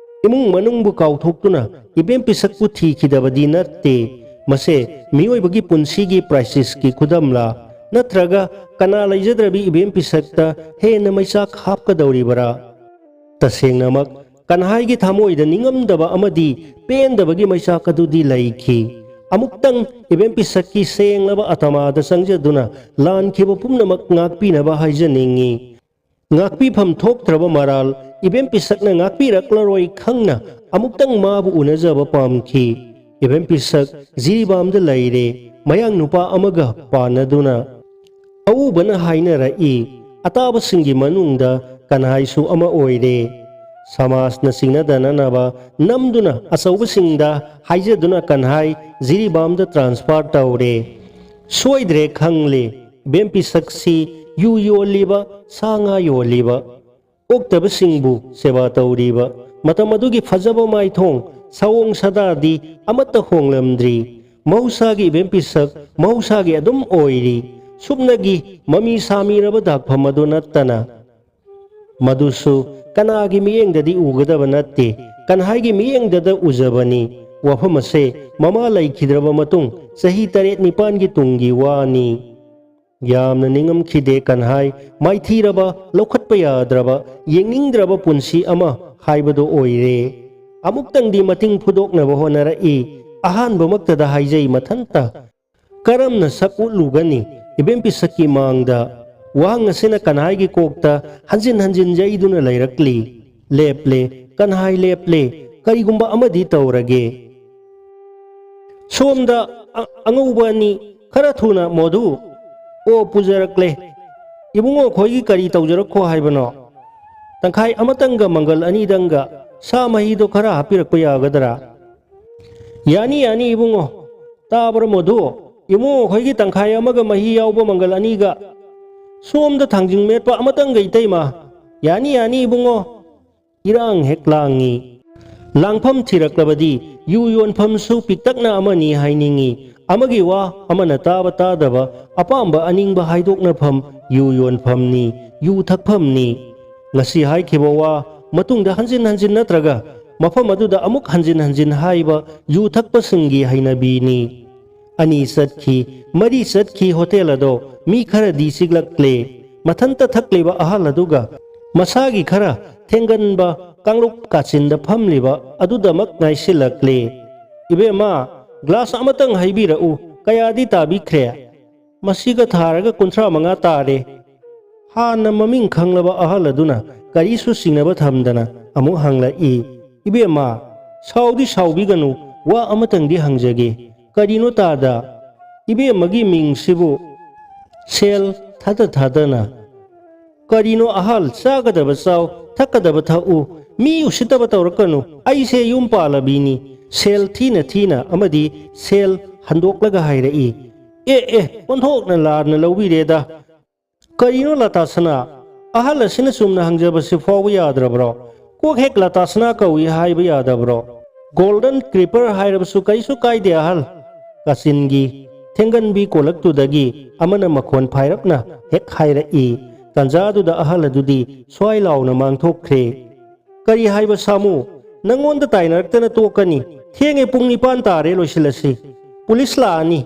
ꯏꯃꯨꯡ ꯃꯅꯨꯡꯕꯨ ꯀꯥꯎꯊꯣꯛꯇꯨꯅ ꯏꯕꯦꯝ ꯄꯤꯁꯛꯄꯨ ꯊꯤꯈꯤꯗꯕꯗꯤ ꯅꯠꯇꯦ꯫ ꯃꯁꯦ ꯃꯤꯑꯣꯏꯕꯒꯤ ꯄꯨꯟꯁꯤꯒꯤ ꯄ꯭ꯔꯥꯏꯁꯤꯁꯀꯤ ꯈꯨꯗꯝꯂꯥ? ꯅꯠꯇ꯭ꯔꯒ ꯀꯅꯥ ꯂꯩꯖꯗ꯭ꯔꯕꯤ ꯏꯕꯦꯝ ꯄꯤꯁꯛꯇ ꯍꯦꯟꯅ ꯃꯩꯆꯥꯛ ꯍꯥꯞꯀꯗꯧꯔꯤꯕꯔꯥ? ꯇꯁꯦꯡꯅꯃꯛ, ꯀꯟꯍꯥꯏꯒꯤ ꯊꯃꯣꯏꯗ ꯅꯤꯡꯉꯝꯗꯕ ꯑꯃꯗꯤ ꯄꯦꯟꯗꯕꯒꯤ ꯃꯩꯆꯥꯛ ꯑꯗꯨꯗꯤ ꯂꯩꯈꯤ꯫ ꯑꯃꯨꯛꯇꯪ ꯏꯕꯦꯝ ꯄꯤꯁꯛꯀꯤ ꯁꯦꯡꯂꯕ ꯑꯇꯃꯥꯗ ꯆꯪꯖꯗꯨꯅ ꯂꯥꯟꯈꯤꯕ ꯄꯨꯝꯅꯃꯛ ꯉꯥꯛꯄꯤꯅꯕ ꯍꯥꯏꯖꯅꯤꯡꯏ꯫ ꯉꯥꯛꯄꯤꯐꯝ ꯊꯣꯛꯇ꯭ꯔꯕ ꯃꯔꯥꯜ ꯏꯕꯦꯝ ꯄꯤꯁꯛꯅ ꯉꯥꯛꯄꯤꯔꯛꯂꯔꯣꯏ ꯈꯪꯅ ꯑꯃꯨꯛꯇꯪ ꯃꯥꯕꯨ ꯎꯅꯖꯕ ꯄꯥꯝꯈꯤ꯫ ꯏꯕꯦꯝ ꯄꯤꯁꯛ ꯖꯤꯔꯤꯕꯥꯝꯗ ꯂꯩꯔꯦ꯫ ꯃꯌꯥꯡ ꯅꯨꯄꯥ ꯑꯃꯒ ꯄꯥꯟꯅꯗꯨꯅ꯫ ꯑꯎꯕꯅ ꯍꯥꯏꯅꯔꯛꯏ꯫ ꯑꯇꯥꯕꯁꯤꯡꯒꯤ ꯃꯅꯨꯡꯗ ꯀꯟꯍꯥꯏꯁꯨ ꯑꯃ ꯑꯣꯏꯔꯦ꯫ ꯁꯃꯥꯖꯅ ꯆꯤꯡꯅꯗꯅꯅꯕ ꯅꯝꯗꯨꯅ ꯑꯆꯧꯕꯁꯤꯡꯗ ꯍꯥꯏꯖꯗꯨꯅ ꯀꯟꯍꯥꯏ ꯖꯤꯔꯤꯕꯥꯝꯗ transfer ꯇꯧꯔꯦ꯫ ꯁꯣꯏꯗ꯭ꯔꯦ ꯈꯪꯂꯦ꯫ ꯏꯕꯦꯝ ꯄꯤꯁꯛꯁꯤ ꯌꯨ ꯌꯣꯜꯂꯤꯕ, ꯁꯥ ꯉꯥ ꯌꯣꯜꯂꯤꯕ, ꯑꯣꯛꯇꯕꯁꯤꯡꯕꯨ ꯁꯦꯕꯥ ꯇꯧꯔꯤꯕ꯫ ꯃꯇꯝ ꯑꯗꯨꯒꯤ ꯐꯖꯕ ꯃꯥꯏꯊꯣꯡ, ꯁꯑꯣꯡ ꯁꯥꯗꯥꯗꯤ ꯑꯃꯠꯇ ꯍꯣꯡꯂꯝꯗ꯭ꯔꯤ꯫ ꯃꯍꯧꯁꯥꯒꯤ ꯏꯕꯦꯝ ꯄꯤꯁꯛ, ꯃꯍꯧꯁꯥꯒꯤ ꯑꯗꯨꯝ ꯑꯣꯏꯔꯤ꯫ ꯁꯨꯞꯅꯒꯤ ꯃꯃꯤ ꯁꯥꯃꯤꯔꯕ ꯗꯥꯛꯐꯝ ꯑꯗꯨ ꯅꯠꯇꯅ꯫ ꯃꯗꯨꯁꯨ ꯀꯅꯥꯒꯤ ꯃꯤꯠꯌꯦꯡꯗꯗꯤ ꯎꯒꯗꯕ ꯅꯠꯇꯦ, ꯀꯟꯍꯥꯏꯒꯤ ꯃꯤꯠꯌꯦꯡꯗꯗ ꯎꯖꯕꯅꯤ꯫ ꯋꯥꯐꯝ ꯑꯁꯦ ꯃꯃꯥ ꯂꯩꯈꯤꯗ꯭ꯔꯕ ꯃꯇꯨꯡ ꯆꯍꯤ ꯇꯔꯦꯠ ꯅꯤꯄꯥꯟꯒꯤ ꯇꯨꯡꯒꯤ ꯋꯥꯅꯤ꯫ ꯌꯥꯝꯅ ꯅꯤꯡꯉꯝꯈꯤꯗꯦ ꯀꯟꯍꯥꯏ, ꯃꯥꯏꯊꯤꯔꯕ, ꯂꯧꯈꯠꯄ ꯌꯥꯗ꯭ꯔꯕ, ꯌꯦꯡꯅꯤꯡꯗ꯭ꯔꯕ ꯄꯨꯟꯁꯤ ꯑꯃ ꯍꯥꯏꯕꯗꯨ ꯑꯣꯏꯔꯦ꯫ ꯑꯃꯨꯛꯇꯪꯗꯤ ꯃꯇꯤꯡ ꯐꯨꯗꯣꯛꯅꯕ ꯍꯣꯠꯅꯔꯛꯏ꯫ ꯑꯍꯥꯟꯕꯃꯛꯇꯗ ꯍꯥꯏꯖꯩ ꯃꯊꯟꯇ꯫ ꯀꯔꯝꯅ ꯁꯛ ꯎꯠꯂꯨꯒꯅꯤ ꯏꯕꯦꯝ ꯄꯤꯁꯛꯀꯤ ꯃꯥꯡꯗ? ꯋꯥꯍꯪ ꯑꯁꯤꯅ ꯀꯟꯍꯥꯏꯒꯤ ꯀꯣꯛꯇ ꯍꯟꯖꯤꯟ ꯍꯟꯖꯤꯟ ꯌꯩꯗꯨꯅ ꯂꯩꯔꯛꯂꯤ꯫ ꯂꯦꯞꯂꯦ, ꯀꯟꯍꯥꯏ ꯂꯦꯞꯂꯦ, ꯀꯔꯤꯒꯨꯝꯕ ꯑꯃꯗꯤ ꯇꯧꯔꯒꯦ꯫ ꯁꯣꯝꯗ ꯑ-, ꯑꯉꯧꯕ ꯑꯅꯤ, ꯈꯔ ꯊꯨꯅ ꯃꯣꯗꯨ꯫ ꯑꯣ, ꯄꯨꯖꯔꯛꯂꯦ꯫ ꯏꯕꯨꯡꯉꯣ ꯈꯣꯏꯒꯤ ꯀꯔꯤ ꯇꯧꯖꯔꯛꯈꯣ ꯍꯥꯏꯕꯅꯣ? ꯇꯪꯈꯥꯏ ꯑꯃꯇꯪꯒ ꯃꯪꯒꯜ ꯑꯅꯤꯗꯪꯒ ꯁꯥ ꯃꯍꯤꯗꯣ ꯈꯔ ꯍꯥꯞꯄꯤꯔꯛꯄ ꯌꯥꯒꯗ꯭ꯔꯥ? ꯌꯥꯅꯤ, ꯌꯥꯅꯤ ꯏꯕꯨꯡꯉꯣ꯫ ꯇꯥꯕ꯭ꯔꯣ ꯃꯣꯗꯨ? ꯏꯕꯨꯡꯉꯣ ꯈꯣꯏꯒꯤ ꯇꯪꯈꯥꯏ ꯑꯃꯒ ꯃꯍꯤ ꯌꯥꯎꯕ ꯃꯪꯒꯜ ꯑꯅꯤꯒ꯫ ꯁꯣꯝꯗ ꯊꯥꯡꯖꯤꯡ ꯃꯦꯠꯄ ꯑꯃꯇꯪꯒ ꯏꯇꯩꯃ꯫ ꯌꯥꯅꯤ, ꯌꯥꯅꯤ ꯏꯕꯨꯡꯉꯣ꯫ ꯏꯔꯥꯡ ꯍꯦꯛ ꯂꯥꯡꯉꯤ꯫ ꯂꯥꯡꯐꯝ ꯊꯤꯔꯛꯂꯕꯗꯤ ꯌꯨ ꯌꯣꯟꯐꯝꯁꯨ ꯄꯤꯛꯇꯛꯅ ꯑꯃꯅꯤ ꯍꯥꯏꯅꯤꯡꯉꯤ꯫ ꯑꯃꯒꯤ ꯋꯥ ꯑꯃꯅ ꯇꯥꯕ ꯇꯥꯗꯕ, ꯑꯄꯥꯝꯕ ꯑꯅꯤꯡꯕ ꯍꯥꯏꯗꯣꯛꯅꯐꯝ ꯌꯨ ꯌꯣꯟꯐꯝꯅꯤ, ꯌꯨ ꯊꯛꯐꯝꯅꯤ꯫ ꯉꯁꯤ ꯍꯥꯏꯈꯤꯕ ꯋꯥ ꯃꯇꯨꯡꯗ ꯍꯟꯖꯤꯟ ꯍꯟꯖꯤꯟ ꯅꯠꯇ꯭ꯔꯒ ꯃꯐꯝ ꯑꯗꯨꯗ ꯑꯃꯨꯛ ꯍꯟꯖꯤꯟ ꯍꯟꯖꯤꯟ ꯍꯥꯏꯕ ꯌꯨ ꯊꯛꯄꯁꯤꯡꯒꯤ ꯍꯩꯅꯕꯤꯅꯤ꯫ ꯑꯅꯤ ꯆꯠꯈꯤ, ꯃꯔꯤ ꯆꯠꯈꯤ ꯍꯣꯇꯦꯜ ꯑꯗꯣ꯫ ꯃꯤ ꯈꯔꯗꯤ ꯆꯤꯛꯂꯛꯂꯦ꯫ ꯃꯊꯟꯇ ꯊꯛꯂꯤꯕ ꯑꯍꯜ ꯑꯗꯨꯒ ꯃꯁꯥꯒꯤ ꯈꯔ ꯊꯦꯡꯒꯟꯕ ꯀꯥꯡꯂꯨꯞ ꯀꯥꯆꯤꯟꯗ ꯐꯝꯂꯤꯕ ꯑꯗꯨꯗꯃꯛ ꯉꯥꯏꯁꯤꯜꯂꯛꯂꯦ꯫ "ꯏꯕꯦꯝꯃ, ꯒ꯭ꯂꯥꯁ ꯑꯃꯇꯪ ꯍꯩꯕꯤꯔꯛꯎ, ꯀꯌꯥꯗꯤ ꯇꯥꯕꯤꯈ꯭ꯔꯦ?" "ꯃꯁꯤꯒ ꯊꯥꯔꯒ ꯀꯨꯟꯊ꯭ꯔꯥ ꯃꯉꯥ ꯇꯥꯔꯦ"꯫ ꯍꯥꯟꯅ ꯃꯃꯤꯡ ꯈꯪꯂꯕ ꯑꯍꯜ ꯑꯗꯨꯅ ꯀꯔꯤꯁꯨ ꯆꯤꯡꯅꯕ ꯊꯝꯗꯅ ꯑꯃꯨꯛ ꯍꯪꯂꯛꯏ, "ꯏꯕꯦꯝꯃ, ꯁꯥꯎꯗꯤ ꯁꯥꯎꯕꯤꯒꯅꯨ, ꯋꯥ ꯑꯃꯇꯪꯗꯤ ꯍꯪꯖꯒꯦ꯫ ꯀꯔꯤꯅꯣ ꯇꯥꯗ? ꯏꯕꯦꯝꯃꯒꯤ ꯃꯤꯡꯁꯤꯕꯨ?" ꯁꯦꯜ ꯊꯥꯗ ꯊꯥꯗꯅ, "ꯀꯔꯤꯅꯣ ꯑꯍꯜ, ꯆꯥꯒꯗꯕ ꯆꯥꯎ, ꯊꯛꯀꯗꯕ ꯊꯛꯎ, ꯃꯤ ꯎꯁꯤꯠꯇꯕ ꯇꯧꯔꯛꯀꯅꯨ꯫ ꯑꯩꯁꯦ ꯌꯨꯝ ꯄꯥꯜꯂꯕꯤꯅꯤ꯫" ꯁꯦꯜ ꯊꯤꯅ ꯊꯤꯅ ꯑꯃꯗꯤ ꯁꯦꯜ ꯍꯟꯗꯣꯛꯂꯒ ꯍꯥꯏꯔꯛꯏ, "ꯑꯦ ꯑꯦ, ꯑꯣꯟꯊꯣꯛꯅ ꯂꯥꯟꯅ ꯂꯧꯕꯤꯔꯦꯗ꯫ ꯀꯔꯤꯅꯣ ꯂꯇꯥꯁꯅꯥ? ꯑꯍꯜ ꯑꯁꯤꯅ ꯆꯨꯝꯅ ꯍꯪꯖꯕꯁꯤ ꯐꯥꯎꯕ ꯌꯥꯗ꯭ꯔꯕ꯭ꯔꯣ? ꯀꯣꯛ ꯍꯦꯛ ꯂꯇꯥꯁꯅꯥ ꯀꯧꯏ ꯍꯥꯏꯕ ꯌꯥꯗꯕ꯭ꯔꯣ? ꯒꯣꯜꯗꯟ ꯀ꯭ꯔꯤꯄꯔ ꯍꯥꯏꯔꯕꯁꯨ ꯀꯔꯤꯁꯨ ꯀꯥꯏꯗꯦ ꯑꯍꯜ꯫" ꯀꯥꯆꯤꯟꯒꯤ ꯊꯦꯡꯒꯟꯕꯤ ꯀꯣꯂꯛꯇꯨꯗꯒꯤ ꯑꯃꯅ ꯃꯈꯣꯟ ꯐꯥꯏꯔꯞꯅ ꯍꯦꯛ ꯍꯥꯏꯔꯛꯏ꯫ ꯇꯥꯟꯖꯥꯗꯨꯗ ꯑꯍꯜ ꯑꯗꯨꯗꯤ ꯁ꯭ꯋꯥꯏ ꯂꯥꯎꯅ ꯃꯥꯡꯊꯣꯛꯈ꯭ꯔꯦ꯫ "ꯀꯔꯤ ꯍꯥꯏꯕ ꯁꯥꯃꯨ? ꯅꯪꯉꯣꯟꯗ ꯇꯥꯏꯅꯔꯛꯇꯅ ꯇꯣꯛꯀꯅꯤ꯫ ꯊꯦꯡꯉꯦ, ꯄꯨꯡ ꯅꯤꯄꯥꯟ ꯇꯥꯔꯦ, ꯂꯣꯏꯁꯤꯜꯂꯁꯤ꯫ ꯄꯨꯂꯤꯁ ꯂꯥꯛꯑꯅꯤ꯫"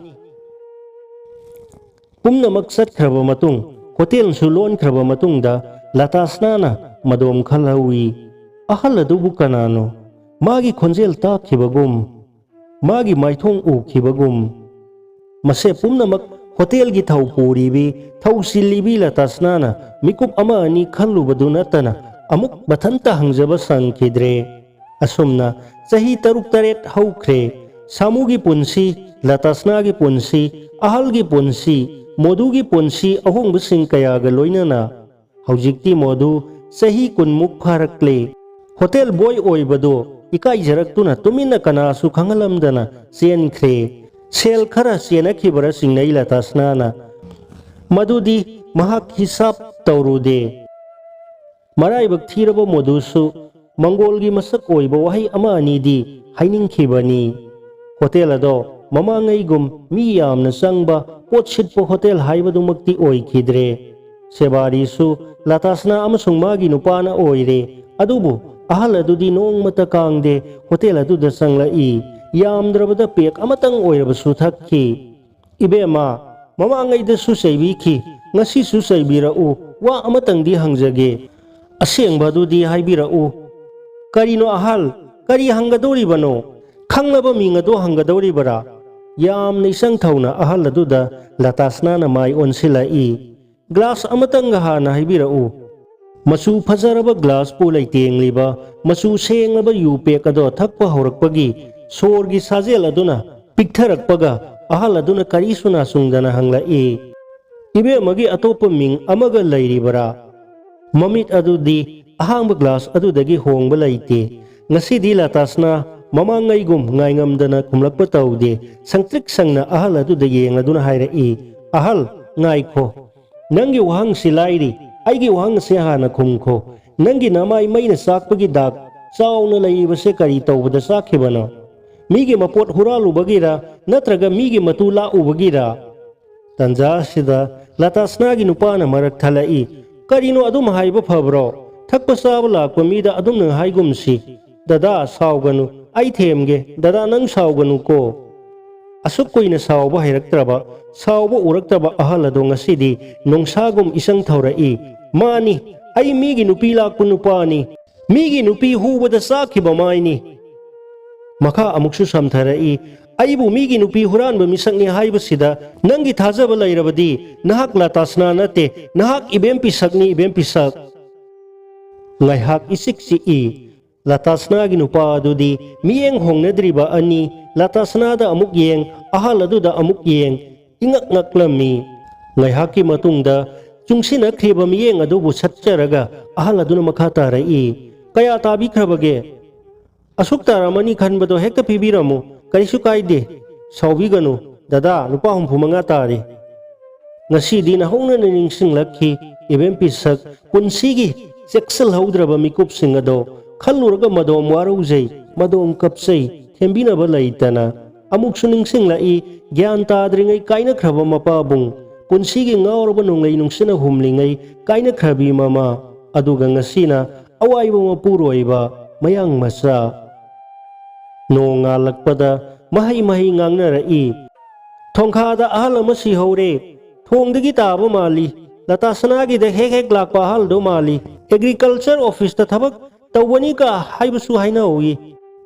ꯄꯨꯝꯅꯃꯛ ꯆꯠꯈ꯭ꯔꯕ ꯃꯇꯨꯡ, ꯍꯣꯇꯦꯜꯁꯨ ꯂꯣꯟꯈ꯭ꯔꯕ ꯃꯇꯨꯡꯗ, ꯂꯇꯥꯁꯅꯥꯅ ꯃꯗꯣꯝ ꯈꯜꯍꯧꯏ꯫ ꯑꯍꯜ ꯑꯗꯨꯕꯨ ꯀꯅꯥꯅꯣ? ꯃꯥꯒꯤ ꯈꯣꯟꯖꯦꯜ ꯇꯥꯈꯤꯕꯒꯨꯝ, ꯃꯥꯒꯤ ꯃꯥꯏꯊꯣꯡ ꯎꯈꯤꯕꯒꯨꯝ꯫ ꯃꯁꯦ ꯄꯨꯝꯅꯃꯛ ꯍꯣꯇꯦꯜꯒꯤ ꯊꯧ ꯄꯨꯔꯤꯕꯤ, ꯊꯧ ꯆꯤꯜꯂꯤꯕꯤ ꯂꯇꯥꯁꯅꯥꯅ ꯃꯤꯀꯨꯞ ꯑꯃ ꯑꯅꯤ ꯈꯜꯂꯨꯕꯗꯨ ꯅꯠꯇꯅ ꯑꯃꯨꯛ ꯃꯊꯟꯇ ꯍꯪꯖꯕ ꯁꯪꯈꯤꯗ꯭ꯔꯦ꯫ ꯑꯁꯨꯝꯅ ꯆꯍꯤ ꯇꯔꯨꯛ ꯇꯔꯦꯠ ꯍꯧꯈ꯭ꯔꯦ꯫ ꯁꯥꯃꯨꯒꯤ ꯄꯨꯟꯁꯤ, ꯂꯇꯥꯁꯅꯥꯒꯤ ꯄꯨꯟꯁꯤ, ꯑꯍꯜꯒꯤ ꯄꯨꯟꯁꯤ, ꯃꯣꯗꯨꯒꯤ ꯄꯨꯟꯁꯤ ꯑꯍꯣꯡꯕꯁꯤꯡ ꯀꯌꯥꯒ ꯂꯣꯏꯅꯅ ꯍꯧꯖꯤꯛꯇꯤ ꯃꯣꯗꯨ ꯆꯍꯤ ꯀꯨꯟꯃꯨꯛ ꯐꯥꯔꯛꯂꯦ꯫ ꯍꯣꯇꯦꯜ ꯕꯣꯏ ꯑꯣꯏꯕꯗꯨ ꯏꯀꯥꯏꯖꯔꯛꯇꯨꯅ ꯇꯨꯃꯤꯟꯅ ꯀꯅꯥꯁꯨ ꯈꯪꯍꯜꯂꯝꯗꯅ ꯆꯦꯟꯈ꯭ꯔꯦ꯫ ꯁꯦꯜ ꯈꯔ ꯆꯦꯟꯅꯈꯤꯕꯔꯥ ꯆꯤꯡꯅꯩ ꯂꯇꯥꯁꯅꯥꯅ꯫ ꯃꯗꯨꯗꯤ ꯃꯍꯥꯛ ꯍꯤꯁꯥꯞ ꯇꯧꯔꯨꯗꯦ꯫ ꯃꯔꯥꯏꯕꯛ ꯊꯤꯔꯕ ꯃꯣꯗꯨꯁꯨ ꯃꯪꯒꯣꯜꯒꯤ ꯃꯁꯛ ꯑꯣꯏꯕ ꯋꯥꯍꯩ ꯑꯃ ꯑꯅꯤꯗꯤ ꯍꯥꯏꯅꯤꯡꯈꯤꯕꯅꯤ꯫ ꯍꯣꯇꯦꯜ ꯑꯗꯣ ꯃꯃꯥꯡꯉꯩꯒꯨꯝ ꯃꯤ ꯌꯥꯝꯅ ꯆꯪꯕ, ꯄꯣꯠ ꯁꯤꯠꯄ ꯍꯣꯇꯦꯜ ꯍꯥꯏꯕꯗꯨꯃꯛꯇꯤ ꯑꯣꯏꯈꯤꯗ꯭ꯔꯦ꯫ ꯁꯦꯕꯥꯔꯤꯁꯨ ꯂꯇꯥꯁꯅꯥ ꯑꯃꯁꯨꯡ ꯃꯥꯒꯤ ꯅꯨꯄꯥꯅ ꯑꯣꯏꯔꯦ꯫ ꯑꯗꯨꯕꯨ ꯑꯍꯜ ꯑꯗꯨꯗꯤ ꯅꯣꯡꯃꯇ ꯀꯥꯡꯗꯦ ꯍꯣꯇꯦꯜ ꯑꯗꯨꯗ ꯆꯪꯂꯛꯏ꯫ ꯌꯥꯝꯗ꯭ꯔꯕꯗ ꯄꯦꯛ ꯑꯃꯇꯪ ꯑꯣꯏꯔꯕꯁꯨ ꯊꯛꯈꯤ꯫ "ꯏꯕꯦꯝꯃ, ꯃꯃꯥꯡꯉꯩꯗꯁꯨ ꯆꯩꯕꯤꯈꯤ, ꯉꯁꯤꯁꯨ ꯆꯩꯕꯤꯔꯛꯎ, ꯋꯥ ꯑꯃꯇꯪꯗꯤ ꯍꯪꯖꯒꯦ꯫ ꯑꯁꯦꯡꯕꯗꯨꯗꯤ ꯍꯥꯏꯕꯤꯔꯛꯎ꯫ ꯀꯔꯤꯅꯣ ꯑꯍꯜ, ꯀꯔꯤ ꯍꯪꯒꯗꯧꯔꯤꯕꯅꯣ? ꯈꯪꯂꯕ ꯃꯤꯡ ꯑꯗꯨ ꯍꯪꯒꯗꯧꯔꯤꯕꯔꯥ?" ꯌꯥꯝꯅ ꯏꯆꯪ ꯊꯧꯅ ꯑꯍꯜ ꯑꯗꯨꯗ ꯂꯇꯥꯁꯅꯥꯅ ꯃꯥꯏ ꯑꯣꯟꯁꯤꯜꯂꯛꯏ꯫ "ꯒ꯭ꯂꯥꯁ ꯑꯃꯇꯪꯒ ꯍꯥꯟꯅ ꯍꯩꯕꯤꯔꯛꯎ"꯫ ꯃꯆꯨ ꯐꯖꯔꯕ ꯒ꯭ꯂꯥꯁꯄꯨ ꯂꯩꯇꯦꯡꯂꯤꯕ ꯃꯆꯨ ꯁꯦꯡꯂꯕ ꯌꯨ ꯄꯦꯛ ꯑꯗꯣ ꯊꯛꯄ ꯍꯧꯔꯛꯄꯒꯤ ꯁꯣꯔꯒꯤ ꯁꯥꯖꯦꯜ ꯑꯗꯨꯅ ꯄꯤꯛꯊꯔꯛꯄꯒ ꯑꯍꯜ ꯑꯗꯨꯅ ꯀꯔꯤꯁꯨ ꯅꯥꯆꯨꯡꯗꯅ ꯍꯪꯂꯛꯏ, "ꯏꯕꯦꯝꯃꯒꯤ ꯑꯇꯣꯞꯄ ꯃꯤꯡ ꯑꯃꯒ ꯂꯩꯔꯤꯕꯔꯥ?" ꯃꯃꯤꯠ ꯑꯗꯨꯗꯤ ꯑꯍꯥꯡꯕ ꯒ꯭ꯂꯥꯁ ꯑꯗꯨꯗꯒꯤ ꯍꯣꯡꯕ ꯂꯩꯇꯦ꯫ ꯉꯁꯤꯗꯤ ꯂꯇꯥꯁꯅꯥ ꯃꯃꯥꯡꯉꯩꯒꯨꯝ ꯉꯥꯏꯉꯝꯗꯅ ꯈꯨꯝꯂꯛꯄ ꯇꯧꯗꯦ꯫ ꯁꯪꯇ꯭ꯔꯤꯛ ꯁꯪꯅ ꯑꯍꯜ ꯑꯗꯨꯗ ꯌꯦꯡꯂꯗꯨꯅ ꯍꯥꯏꯔꯛꯏ, "ꯑꯍꯜ, ꯉꯥꯏꯈꯣ꯫ ꯅꯪꯒꯤ ꯋꯥꯍꯪꯁꯤ ꯂꯥꯏꯔꯤ꯫ ꯑꯩꯒꯤ ꯋꯥꯍꯪꯁꯦ ꯍꯥꯟꯅ ꯈꯨꯝꯈꯣ꯫ ꯅꯪꯒꯤ ꯅꯃꯥꯏ ꯃꯩꯅ ꯆꯥꯛꯄꯒꯤ ꯗꯥꯛ ꯆꯥꯎꯅ ꯂꯩꯔꯤꯕꯁꯦ ꯀꯔꯤ ꯇꯧꯕꯗ ꯆꯥꯛꯈꯤꯕꯅꯣ? ꯃꯤꯒꯤ ꯃꯄꯣꯠ ꯍꯨꯔꯥꯜꯂꯨꯕꯒꯤꯔ, ꯅꯠꯇ꯭ꯔꯒ ꯃꯤꯒꯤ ꯃꯇꯨ ꯂꯥꯛꯎꯕꯒꯤꯔ?" ꯇꯟꯖꯥ ꯑꯁꯤꯗ ꯂꯇꯥꯁꯅꯥꯒꯤ ꯅꯨꯄꯥꯅ ꯃꯔꯛ ꯊꯠꯂꯛꯏ, "ꯀꯔꯤꯅꯣ ꯑꯗꯨꯝ ꯍꯥꯏꯕ ꯐꯕ꯭ꯔꯣ? ꯊꯛꯄ ꯆꯥꯕ ꯂꯥꯛꯄ ꯃꯤꯗ ꯑꯗꯨꯝꯅ ꯍꯥꯏꯒꯨꯝꯁꯤ꯫ ꯗꯗꯥ, ꯁꯥꯎꯒꯅꯨ꯫ ꯑꯩ ꯊꯦꯝꯒꯦ꯫ ꯗꯗꯥ, ꯅꯪ ꯁꯥꯎꯒꯅꯨꯀꯣ"꯫ ꯑꯁꯨꯛ ꯀꯨꯏꯅ ꯁꯥꯎꯕ ꯍꯩꯔꯛꯇ꯭ꯔꯕ, ꯁꯥꯎꯕ ꯎꯔꯛꯇ꯭ꯔꯕ ꯑꯍꯜ ꯑꯗꯣ ꯉꯁꯤꯗꯤ ꯅꯣꯡꯁꯥꯒꯨꯝ ꯏꯁꯪ ꯊꯧꯔꯛꯏ꯫ "ꯃꯥꯅꯤ, ꯑꯩ ꯃꯤꯒꯤ ꯅꯨꯄꯤ ꯂꯥꯛꯄ ꯅꯨꯄꯥꯅꯤ꯫ ꯃꯤꯒꯤ ꯅꯨꯄꯤ ꯍꯨꯕꯗ ꯆꯥꯛꯈꯤꯕ ꯃꯥꯏꯅꯤ"꯫ ꯃꯈꯥ ꯑꯃꯨꯛꯁꯨ ꯁꯝꯊꯔꯛꯏ, "ꯑꯩꯕꯨ ꯃꯤꯒꯤ ꯅꯨꯄꯤ ꯍꯨꯔꯥꯟꯕ ꯃꯤꯁꯛꯅꯤ ꯍꯥꯏꯕꯁꯤꯗ ꯅꯪꯒꯤ ꯊꯥꯖꯕ ꯂꯩꯔꯕꯗꯤ ꯅꯍꯥꯛ ꯂꯇꯥꯁꯅꯥ ꯅꯠꯇꯦ, ꯅꯍꯥꯛ ꯏꯕꯦꯝ ꯄꯤꯁꯛꯅꯤ, ꯏꯕꯦꯝ ꯄꯤꯁꯛ"꯫ ꯉꯥꯏꯍꯥꯛ ꯏꯆꯤꯛ ꯆꯤꯛꯏ꯫ ꯂꯇꯥꯁꯅꯥꯒꯤ ꯅꯨꯄꯥ ꯑꯗꯨꯗꯤ ꯃꯤꯠꯌꯦꯡ ꯍꯣꯡꯅꯗ꯭ꯔꯤꯕ ꯑꯅꯤ, ꯂꯇꯥꯁꯅꯥꯗ ꯑꯃꯨꯛ ꯌꯦꯡ, ꯑꯍꯜ ꯑꯗꯨꯗ ꯑꯃꯨꯛ ꯌꯦꯡ, ꯏꯉꯛ ꯉꯛꯂꯝꯃꯤ꯫ ꯉꯥꯏꯍꯥꯛꯀꯤ ꯃꯇꯨꯡꯗ ꯆꯨꯡꯁꯤꯟꯅꯈ꯭ꯔꯤꯕ ꯃꯤꯠꯌꯦꯡ ꯑꯗꯨꯕꯨ ꯁꯠꯆꯔꯒ ꯑꯍꯜ ꯑꯗꯨꯅ ꯃꯈꯥ ꯇꯥꯔꯛꯏ, "ꯀꯌꯥ ꯇꯥꯕꯤꯈ꯭ꯔꯕꯒꯦ?" "ꯑꯁꯨꯛ ꯇꯥꯔꯝꯃꯅꯤ ꯈꯟꯕꯗꯣ ꯍꯦꯛꯇ ꯄꯤꯕꯤꯔꯝꯃꯨ, ꯀꯔꯤꯁꯨ ꯀꯥꯏꯗꯦ꯫ ꯁꯥꯎꯕꯤꯒꯅꯨ꯫ ꯗꯗꯥ, ꯂꯨꯄꯥ ꯍꯨꯝꯐꯨ ꯃꯉꯥ ꯇꯥꯔꯦ"꯫ ꯉꯁꯤꯗꯤ ꯅꯧꯍꯧꯅꯅ ꯅꯤꯡꯁꯤꯡꯂꯛꯈꯤ ꯏꯕꯦꯝ ꯄꯤꯁꯛ ꯄꯨꯟꯁꯤꯒꯤ ꯆꯦꯛꯁꯤꯜꯍꯧꯗ꯭ꯔꯕ ꯃꯤꯀꯨꯞꯁꯤꯡ ꯑꯗꯣ ꯈꯜꯂꯨꯔꯒ ꯃꯗꯣꯝ ꯋꯥꯔꯧꯖꯩ, ꯃꯗꯣꯝ ꯀꯞꯆꯩ, ꯊꯦꯝꯕꯤꯅꯕ ꯂꯩꯇꯅ꯫ ꯑꯃꯨꯛꯁꯨ ꯅꯤꯡꯁꯤꯡꯂꯛꯏ ꯒ꯭ꯌꯥꯟ ꯇꯥꯗ꯭ꯔꯤꯉꯩ ꯀꯥꯏꯅꯈ꯭ꯔꯕ ꯃꯄꯥꯕꯨꯡ, ꯄꯨꯟꯁꯤꯒꯤ ꯉꯥꯎꯔꯕ ꯅꯣꯡꯂꯩ ꯅꯨꯡꯁꯤꯠꯅ ꯍꯨꯝꯂꯤꯉꯩ ꯀꯥꯏꯅꯈ꯭ꯔꯕꯤ ꯃꯃꯥ, ꯑꯗꯨꯒ ꯉꯁꯤꯅ ꯑꯋꯥꯏꯕ ꯃꯄꯨꯔꯣꯏꯕ ꯃꯌꯥꯡ ꯃꯆꯥ꯫ ꯅꯣꯡ ꯉꯥꯜꯂꯛꯄꯗ ꯃꯍꯩ ꯃꯍꯩ ꯉꯥꯡꯅꯔꯛꯏ꯫ "ꯊꯣꯡꯈꯥꯗ ꯑꯍꯜ ꯑꯃ ꯁꯤꯍꯧꯔꯦ꯫ ꯊꯣꯡꯗꯒꯤ ꯇꯥꯕ ꯃꯥꯜꯂꯤ꯫ ꯂꯇꯥ ꯁꯅꯥꯒꯤꯗ ꯍꯦꯛ ꯍꯦꯛ ꯂꯥꯛꯄ ꯑꯍꯜꯗꯣ ꯃꯥꯜꯂꯤ꯫ ꯑꯦꯒ꯭ꯔꯤꯀꯜꯆꯔ ꯑꯣꯐꯤꯁꯇ ꯊꯕꯛ ꯇꯧꯕꯅꯤꯒ ꯍꯥꯏꯕꯁꯨ ꯍꯥꯏꯅꯍꯧꯏ"꯫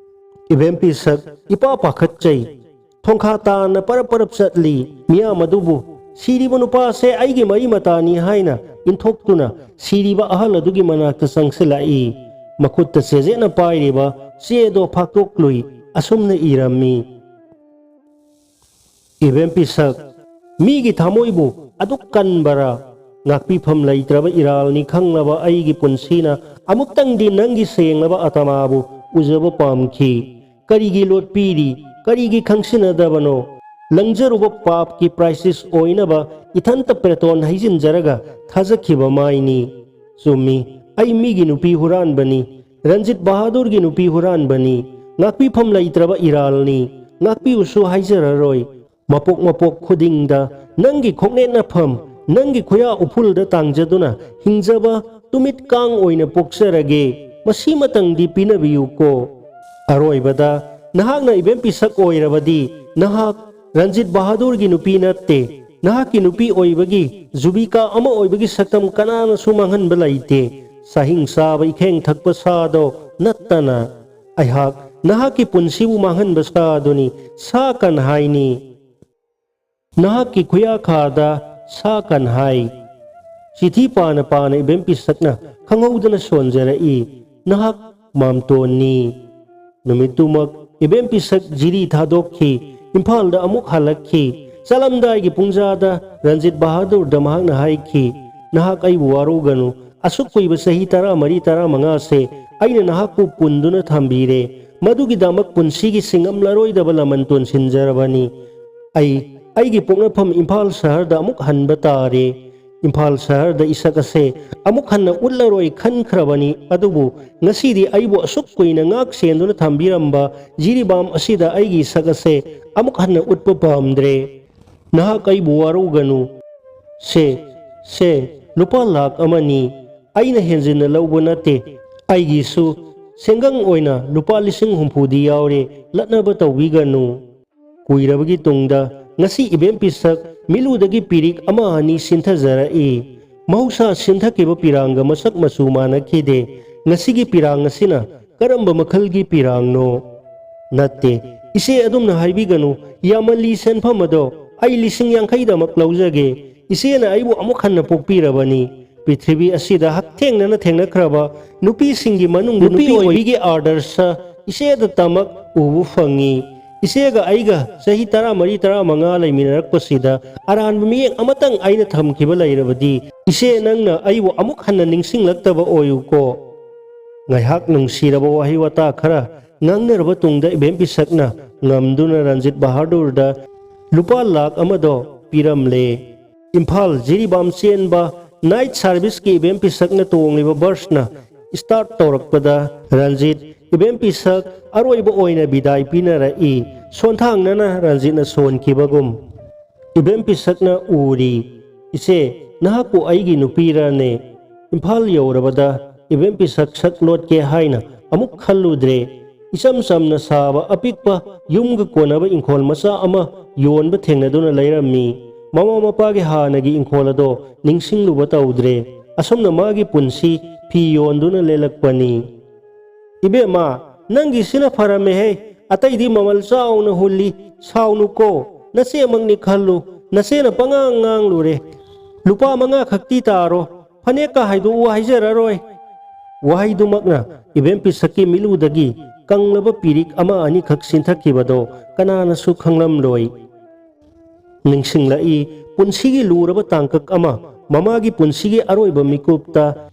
ꯏꯕꯦꯝ ꯄꯤꯁꯛ ꯏꯄꯥ ꯄꯥꯈꯠꯆꯩ꯫ ꯊꯣꯡꯈꯥ ꯇꯥꯅ ꯄꯔꯞ ꯄꯔꯞ ꯆꯠꯂꯤ꯫ ꯃꯤꯌꯥꯝ ꯑꯗꯨꯕꯨ ꯁꯤꯔꯤꯕ ꯅꯨꯄꯥꯁꯦ ꯑꯩꯒꯤ ꯃꯔꯤ ꯃꯇꯥꯅꯤ ꯍꯥꯏꯅ ꯏꯟꯊꯣꯛꯇꯨꯅ ꯁꯤꯔꯤꯕ ꯑꯍꯜ ꯑꯗꯨꯒꯤ ꯃꯅꯥꯛꯇ ꯆꯪꯁꯤꯜꯂꯛꯏ꯫ ꯃꯈꯨꯠꯇ ꯆꯦꯖꯦꯠꯅ ꯄꯥꯏꯔꯤꯕ ꯆꯦꯗꯣ ꯐꯥꯛꯇꯣꯛꯂꯨꯏ꯫ ꯑꯁꯨꯝꯅ ꯏꯔꯝꯃꯤ, "ꯏꯕꯦꯝ ꯄꯤꯁꯛ, ꯃꯤꯒꯤ ꯊꯃꯣꯏꯕꯨ ꯑꯗꯨꯛ ꯀꯟꯕꯔꯥ? ꯉꯥꯛꯄꯤꯐꯝ ꯂꯩꯇ꯭ꯔꯕ ꯏꯔꯥꯜꯅꯤ ꯈꯪꯂꯕ ꯑꯩꯒꯤ ꯄꯨꯟꯁꯤꯅ ꯑꯃꯨꯛꯇꯪꯗꯤ ꯅꯪꯒꯤ ꯁꯦꯡꯂꯕ ꯑꯇꯃꯥꯕꯨ ꯎꯖꯕ ꯄꯥꯝꯈꯤ꯫ ꯀꯔꯤꯒꯤ ꯂꯣꯠꯄꯤꯔꯤ? ꯀꯔꯤꯒꯤ ꯈꯪꯁꯤꯟꯅꯗꯕꯅꯣ? ꯂꯪꯖꯔꯨꯕ ꯄꯥꯞꯀꯤ ꯄ꯭ꯔꯥꯏꯁꯤꯁ ꯑꯣꯏꯅꯕ ꯏꯊꯟꯇ ꯄ꯭ꯔꯦꯇꯣꯟ ꯍꯩꯖꯤꯟꯖꯔꯒ ꯊꯥꯖꯈꯤꯕ ꯃꯥꯏꯅꯤ꯫ ꯆꯨꯝꯃꯤ, ꯑꯩ ꯃꯤꯒꯤ ꯅꯨꯄꯤ ꯍꯨꯔꯥꯟꯕꯅꯤ, ꯔꯟꯖꯤꯠ ꯕꯍꯥꯗꯨꯔꯒꯤ ꯅꯨꯄꯤ ꯍꯨꯔꯥꯟꯕꯅꯤ, ꯉꯥꯛꯄꯤꯐꯝ ꯂꯩꯇ꯭ꯔꯕ ꯏꯔꯥꯜꯅꯤ, ꯉꯥꯛꯄꯤꯌꯨꯁꯨ ꯍꯥꯏꯖꯔꯔꯣꯏ꯫ ꯃꯄꯣꯛ ꯃꯄꯣꯛ ꯈꯨꯗꯤꯡꯗ ꯅꯪꯒꯤ ꯈꯣꯡꯅꯦꯠꯅꯐꯝ, ꯅꯪꯒꯤ ꯈꯨꯌꯥ ꯎꯐꯨꯜꯗ ꯇꯥꯡꯖꯗꯨꯅ ꯍꯤꯡꯖꯕ ꯇꯨꯃꯤꯠ ꯀꯥꯡ ꯑꯣꯏꯅ ꯄꯣꯛꯆꯔꯒꯦ, ꯃꯁꯤꯃꯇꯪꯗꯤ ꯄꯤꯅꯕꯤꯌꯨꯀꯣ꯫ ꯑꯔꯣꯏꯕꯗ, ꯅꯍꯥꯛꯅ ꯏꯕꯦꯝ ꯄꯤꯁꯛ ꯑꯣꯏꯔꯕꯗꯤ ꯅꯍꯥꯛ ꯔꯟꯖꯤꯠ ꯕꯍꯥꯗꯨꯔꯒꯤ ꯅꯨꯄꯤ ꯅꯠꯇꯦ꯫ ꯅꯍꯥꯛꯀꯤ ꯅꯨꯄꯤ ꯑꯣꯏꯕꯒꯤ, ꯖꯨꯕꯤꯀꯥ ꯑꯃ ꯑꯣꯏꯕꯒꯤ ꯁꯛꯇꯝ ꯀꯅꯥꯅꯁꯨ ꯃꯥꯡꯍꯟꯕ ꯂꯩꯇꯦ꯫ ꯆꯥꯍꯤꯡ ꯆꯥꯕ, ꯏꯈꯦꯡ ꯊꯛꯄ ꯁꯥꯗꯣ ꯅꯠꯇꯅ ꯑꯩꯍꯥꯛ ꯅꯍꯥꯛꯀꯤ ꯄꯨꯟꯁꯤꯕꯨ ꯃꯥꯡꯍꯟꯕ ꯁꯥꯗꯨꯅꯤ, ꯁꯥ ꯀꯟ ꯍꯥꯏꯅꯤ꯫ ꯅꯍꯥꯛꯀꯤ ꯈꯨꯌꯥꯈꯥꯗ ꯁꯥ ꯀꯟ ꯍꯥꯏ꯫" ꯆꯤꯊꯤ ꯄꯥꯅ ꯄꯥꯅ ꯏꯕꯦꯝ ꯄꯤꯁꯛꯅ ꯈꯪꯍꯧꯗꯅ ꯁꯣꯟꯖꯔꯛꯏ, "ꯅꯍꯥꯛ ꯃꯥꯝꯇꯣꯟꯅꯤ꯫" ꯅꯨꯃꯤꯠꯇꯨꯃꯛ ꯏꯕꯦꯝ ꯄꯤꯁꯛ ꯖꯤꯔꯤ ꯊꯥꯗꯣꯛꯈꯤ, ꯏꯝꯐꯥꯜꯗ ꯑꯃꯨꯛ ꯍꯜꯂꯛꯈꯤ꯫ ꯆꯠꯂꯝꯗꯥꯏꯒꯤ ꯄꯨꯡꯖꯥꯗ ꯔꯟꯖꯤꯠ ꯕꯍꯥꯗꯨꯔꯗ ꯃꯍꯥꯛꯅ ꯍꯥꯏꯈꯤ, "ꯅꯍꯥꯛ ꯑꯩꯕꯨ ꯋꯥꯔꯧꯒꯅꯨ꯫ ꯑꯁꯨꯛ ꯀꯨꯏꯕ ꯆꯍꯤ ꯇꯔꯥꯃꯔꯤ, ꯇꯔꯥꯃꯉꯥꯁꯦ ꯑꯩꯅ ꯅꯍꯥꯛꯄꯨ ꯄꯨꯟꯗꯨꯅ ꯊꯝꯕꯤꯔꯦ꯫ ꯃꯗꯨꯒꯤꯗꯃꯛ ꯄꯨꯟꯁꯤꯒꯤ ꯁꯤꯡꯉꯝꯂꯔꯣꯏꯗꯕ ꯂꯃꯟ ꯇꯣꯟꯁꯤꯟꯖꯔꯕꯅꯤ꯫ ꯑꯩ ꯑꯩꯒꯤ ꯄꯣꯛꯅꯐꯝ ꯏꯝꯐꯥꯜ ꯁꯍꯔꯗ ꯑꯃꯨꯛ ꯍꯟꯕ ꯇꯥꯔꯦ꯫ ꯏꯝꯐꯥꯜ ꯁꯍꯔꯗ ꯏꯁꯛ ꯑꯁꯦ ꯑꯃꯨꯛ ꯍꯟꯅ ꯎꯠꯂꯔꯣꯏ ꯈꯟꯈ꯭ꯔꯕꯅꯤ, ꯑꯗꯨꯕꯨ ꯉꯁꯤꯗꯤ ꯑꯩꯕꯨ ꯑꯁꯨꯛ ꯀꯨꯏꯅ ꯉꯥꯛ ꯁꯦꯟꯗꯨꯅ ꯊꯝꯕꯤꯔꯝꯕ ꯖꯤꯔꯤꯕꯥꯝ ꯑꯁꯤꯗ ꯑꯩꯒꯤ ꯏꯁꯛ ꯑꯁꯦ ꯑꯃꯨꯛ ꯍꯟꯅ ꯎꯠꯄ ꯄꯥꯝꯗ꯭ꯔꯦ꯫ ꯅꯍꯥꯛ ꯑꯩꯕꯨ ꯋꯥꯔꯧꯒꯅꯨ꯫ ꯁꯦ, ꯁꯦ, ꯂꯨꯄꯥ ꯂꯥꯈ ꯑꯃꯅꯤ꯫ ꯑꯩꯅ ꯍꯦꯟꯖꯤꯟꯅ ꯂꯧꯕ ꯅꯠꯇꯦ꯫ ꯑꯩꯒꯤꯁꯨ ꯁꯦꯟꯒꯪ ꯑꯣꯏꯅ ꯂꯨꯄꯥ ꯂꯤꯁꯤꯡ ꯍꯨꯝꯐꯨꯗꯤ ꯌꯥꯎꯔꯦ, ꯂꯠꯅꯕ ꯇꯧꯕꯤꯒꯅꯨ꯫" ꯀꯨꯏꯔꯕꯒꯤ ꯇꯨꯡꯗ ꯉꯁꯤ ꯏꯕꯦꯝ ꯄꯤꯁꯛ ꯃꯤꯠꯂꯨꯗꯒꯤ ꯄꯤꯔꯤꯛ ꯑꯃ ꯑꯅꯤ ꯁꯤꯟꯊꯖꯔꯛꯏ꯫ ꯃꯍꯧꯁꯥ ꯁꯤꯟꯊꯈꯤꯕ ꯄꯤꯔꯥꯡꯒ ꯃꯁꯛ ꯃꯆꯨ ꯃꯥꯟꯅꯈꯤꯗꯦ꯫ ꯉꯁꯤꯒꯤ ꯄꯤꯔꯥꯡ ꯑꯁꯤꯅ ꯀꯔꯝꯕ ꯃꯈꯜꯒꯤ ꯄꯤꯔꯥꯡꯅꯣ? ꯅꯠꯇꯦ, ꯏꯆꯦ ꯑꯗꯨꯝꯅ ꯍꯥꯏꯕꯤꯒꯅꯨ, ꯌꯥꯝꯃꯜꯂꯤ ꯁꯦꯟꯐꯝ ꯑꯗꯣ꯫ ꯑꯩ ꯂꯤꯁꯤꯡ ꯌꯥꯡꯈꯩꯗꯃꯛ ꯂꯧꯖꯒꯦ꯫ ꯏꯆꯦꯅ ꯑꯩꯕꯨ ꯑꯃꯨꯛ ꯍꯟꯅ ꯄꯣꯛꯄꯤꯔꯕꯅꯤ꯫ ꯄ꯭ꯔꯤꯊꯤꯕꯤ ꯑꯁꯤꯗ ꯍꯛꯊꯦꯡꯅꯅ ꯊꯦꯡꯅꯈ꯭ꯔꯕ ꯅꯨꯄꯤꯁꯤꯡꯒꯤ ꯃꯅꯨꯡꯗ ꯅꯨꯄꯤ ꯅꯨꯄꯤ ꯑꯣꯏꯕꯤꯒꯤ ꯑꯥꯗꯔꯁ ꯏꯆꯦꯗꯇꯃꯛ ꯎꯕ ꯐꯪꯉꯤ꯫ ꯏꯆꯦꯒ ꯑꯩꯒ ꯆꯍꯤ ꯇꯔꯥꯃꯔꯤ, ꯇꯔꯥꯃꯉꯥ ꯂꯩꯃꯤꯟꯅꯔꯛꯄꯁꯤꯗ ꯑꯔꯥꯟꯕ ꯃꯤꯠꯌꯦꯡ ꯑꯃꯇꯪ ꯑꯩꯅ ꯊꯝꯈꯤꯕ ꯂꯩꯔꯕꯗꯤ, ꯏꯆꯦ, ꯅꯪꯅ ꯑꯩꯕꯨ ꯑꯃꯨꯛ ꯍꯟꯅ ꯅꯤꯡꯁꯤꯡꯂꯛꯇꯕ ꯑꯣꯏꯌꯨꯀꯣ꯫ ꯉꯥꯏꯍꯥꯛ ꯅꯨꯡꯁꯤꯔꯕ ꯋꯥꯍꯩ ꯋꯥꯇꯥ ꯈꯔ ꯉꯥꯡꯅꯔꯕ ꯇꯨꯡꯗ ꯏꯕꯦꯝ ꯄꯤꯁꯛꯅ ꯉꯝꯗꯨꯅ ꯔꯟꯖꯤꯠ ꯕꯍꯥꯗꯨꯔꯗ ꯂꯨꯄꯥ ꯂꯥꯈ ꯑꯃꯗꯣ ꯄꯤꯔꯝꯂꯦ꯫ ꯏꯝꯐꯥꯜ ꯖꯤꯔꯤꯕꯥꯝ ꯆꯦꯟꯕ ꯅꯥꯏꯠ ꯁꯥꯔꯚꯤꯁꯀꯤ ꯏꯕꯦꯝ ꯄꯤꯁꯛꯅ ꯇꯣꯡꯂꯤꯕ ꯕꯁꯅ ꯁ꯭ꯇꯥꯔꯠ ꯇꯧꯔꯛꯄꯗ ꯔꯟꯖꯤꯠ ꯏꯕꯦꯝ ꯄꯤꯁꯛ ꯑꯔꯣꯏꯕ ꯑꯣꯏꯅ ꯕꯤꯗꯥꯏ ꯄꯤꯅꯔꯛꯏ꯫ ꯁꯣꯟꯊꯥꯡꯅꯅ ꯔꯟꯖꯤꯠꯅ ꯁꯣꯟꯈꯤꯕꯒꯨꯝ ꯏꯕꯦꯝ ꯄꯤꯁꯛꯅ ꯎꯔꯤ꯫ "ꯏꯆꯦ, ꯅꯍꯥꯛꯄꯨ ꯑꯩꯒꯤ ꯅꯨꯄꯤꯔꯅꯦ?" ꯏꯝꯐꯥꯜ ꯌꯧꯔꯕꯗ ꯏꯕꯦꯝ ꯄꯤꯁꯛ ꯁꯛ ꯂꯣꯠꯀꯦ ꯍꯥꯏꯅ ꯑꯃꯨꯛ ꯈꯜꯂꯨꯗ꯭ꯔꯦ꯫ ꯏꯆꯝ ꯆꯝꯅ ꯁꯥꯕ ꯑꯄꯤꯛꯄ ꯌꯨꯝꯒ ꯀꯣꯟꯅꯕ ꯏꯪꯈꯣꯜ ꯃꯆꯥ ꯑꯃ ꯌꯣꯟꯕ ꯊꯦꯡꯅꯗꯨꯅ ꯂꯩꯔꯝꯃꯤ꯫ ꯃꯃꯥ ꯃꯄꯥꯒꯤ ꯍꯥꯟꯅꯒꯤ ꯏꯪꯈꯣꯜ ꯑꯗꯣ ꯅꯤꯡꯁꯤꯡꯂꯨꯕ ꯇꯧꯗ꯭ꯔꯦ꯫ ꯑꯁꯨꯝꯅ ꯃꯥꯒꯤ ꯄꯨꯟꯁꯤ ꯐꯤ ꯌꯣꯟꯗꯨꯅ ꯂꯦꯜꯂꯛꯄꯅꯤ꯫ "ꯏꯕꯦꯝꯃ, ꯅꯪꯒꯤꯁꯤꯅ ꯐꯔꯝꯃꯦꯍꯦ꯫ ꯑꯇꯩꯗꯤ ꯃꯃꯜ ꯆꯥꯎꯅ ꯍꯨꯜꯂꯤ꯫ ꯁꯥꯎꯅꯨꯀꯣ, ꯅꯆꯦꯃꯛꯅꯤ ꯈꯜꯂꯨ꯫ ꯅꯆꯦꯅ ꯄꯉꯥꯡ ꯉꯥꯡꯂꯨꯔꯦ꯫ ꯂꯨꯄꯥ ꯃꯉꯥ ꯈꯛꯇꯤ ꯇꯥꯔꯣ꯫ ꯐꯅꯦꯛꯀ ꯍꯥꯏꯗꯣꯛꯎ ꯍꯥꯏꯖꯔꯔꯣꯏ"꯫ ꯋꯥꯍꯩꯗꯨꯃꯛꯅ ꯏꯕꯦꯝ ꯄꯤꯁꯛꯀꯤ ꯃꯤꯠꯂꯨꯗꯒꯤ ꯀꯪꯂꯕ ꯄꯤꯔꯤꯛ ꯑꯃ ꯑꯅꯤꯈꯛ ꯆꯤꯟꯊꯈꯤꯕꯗꯣ ꯀꯅꯥꯅꯁꯨ ꯈꯪꯂꯝꯂꯣꯏ꯫ ꯅꯤꯡꯁꯤꯡꯂꯛꯏ ꯄꯨꯟꯁꯤꯒꯤ ꯂꯨꯔꯕ ꯇꯥꯡꯀꯛ ꯑꯃ, ꯃꯃꯥꯒꯤ ꯄꯨꯟꯁꯤꯒꯤ ꯑꯔꯣꯏꯕ ꯃꯤꯀꯨꯞꯇ꯫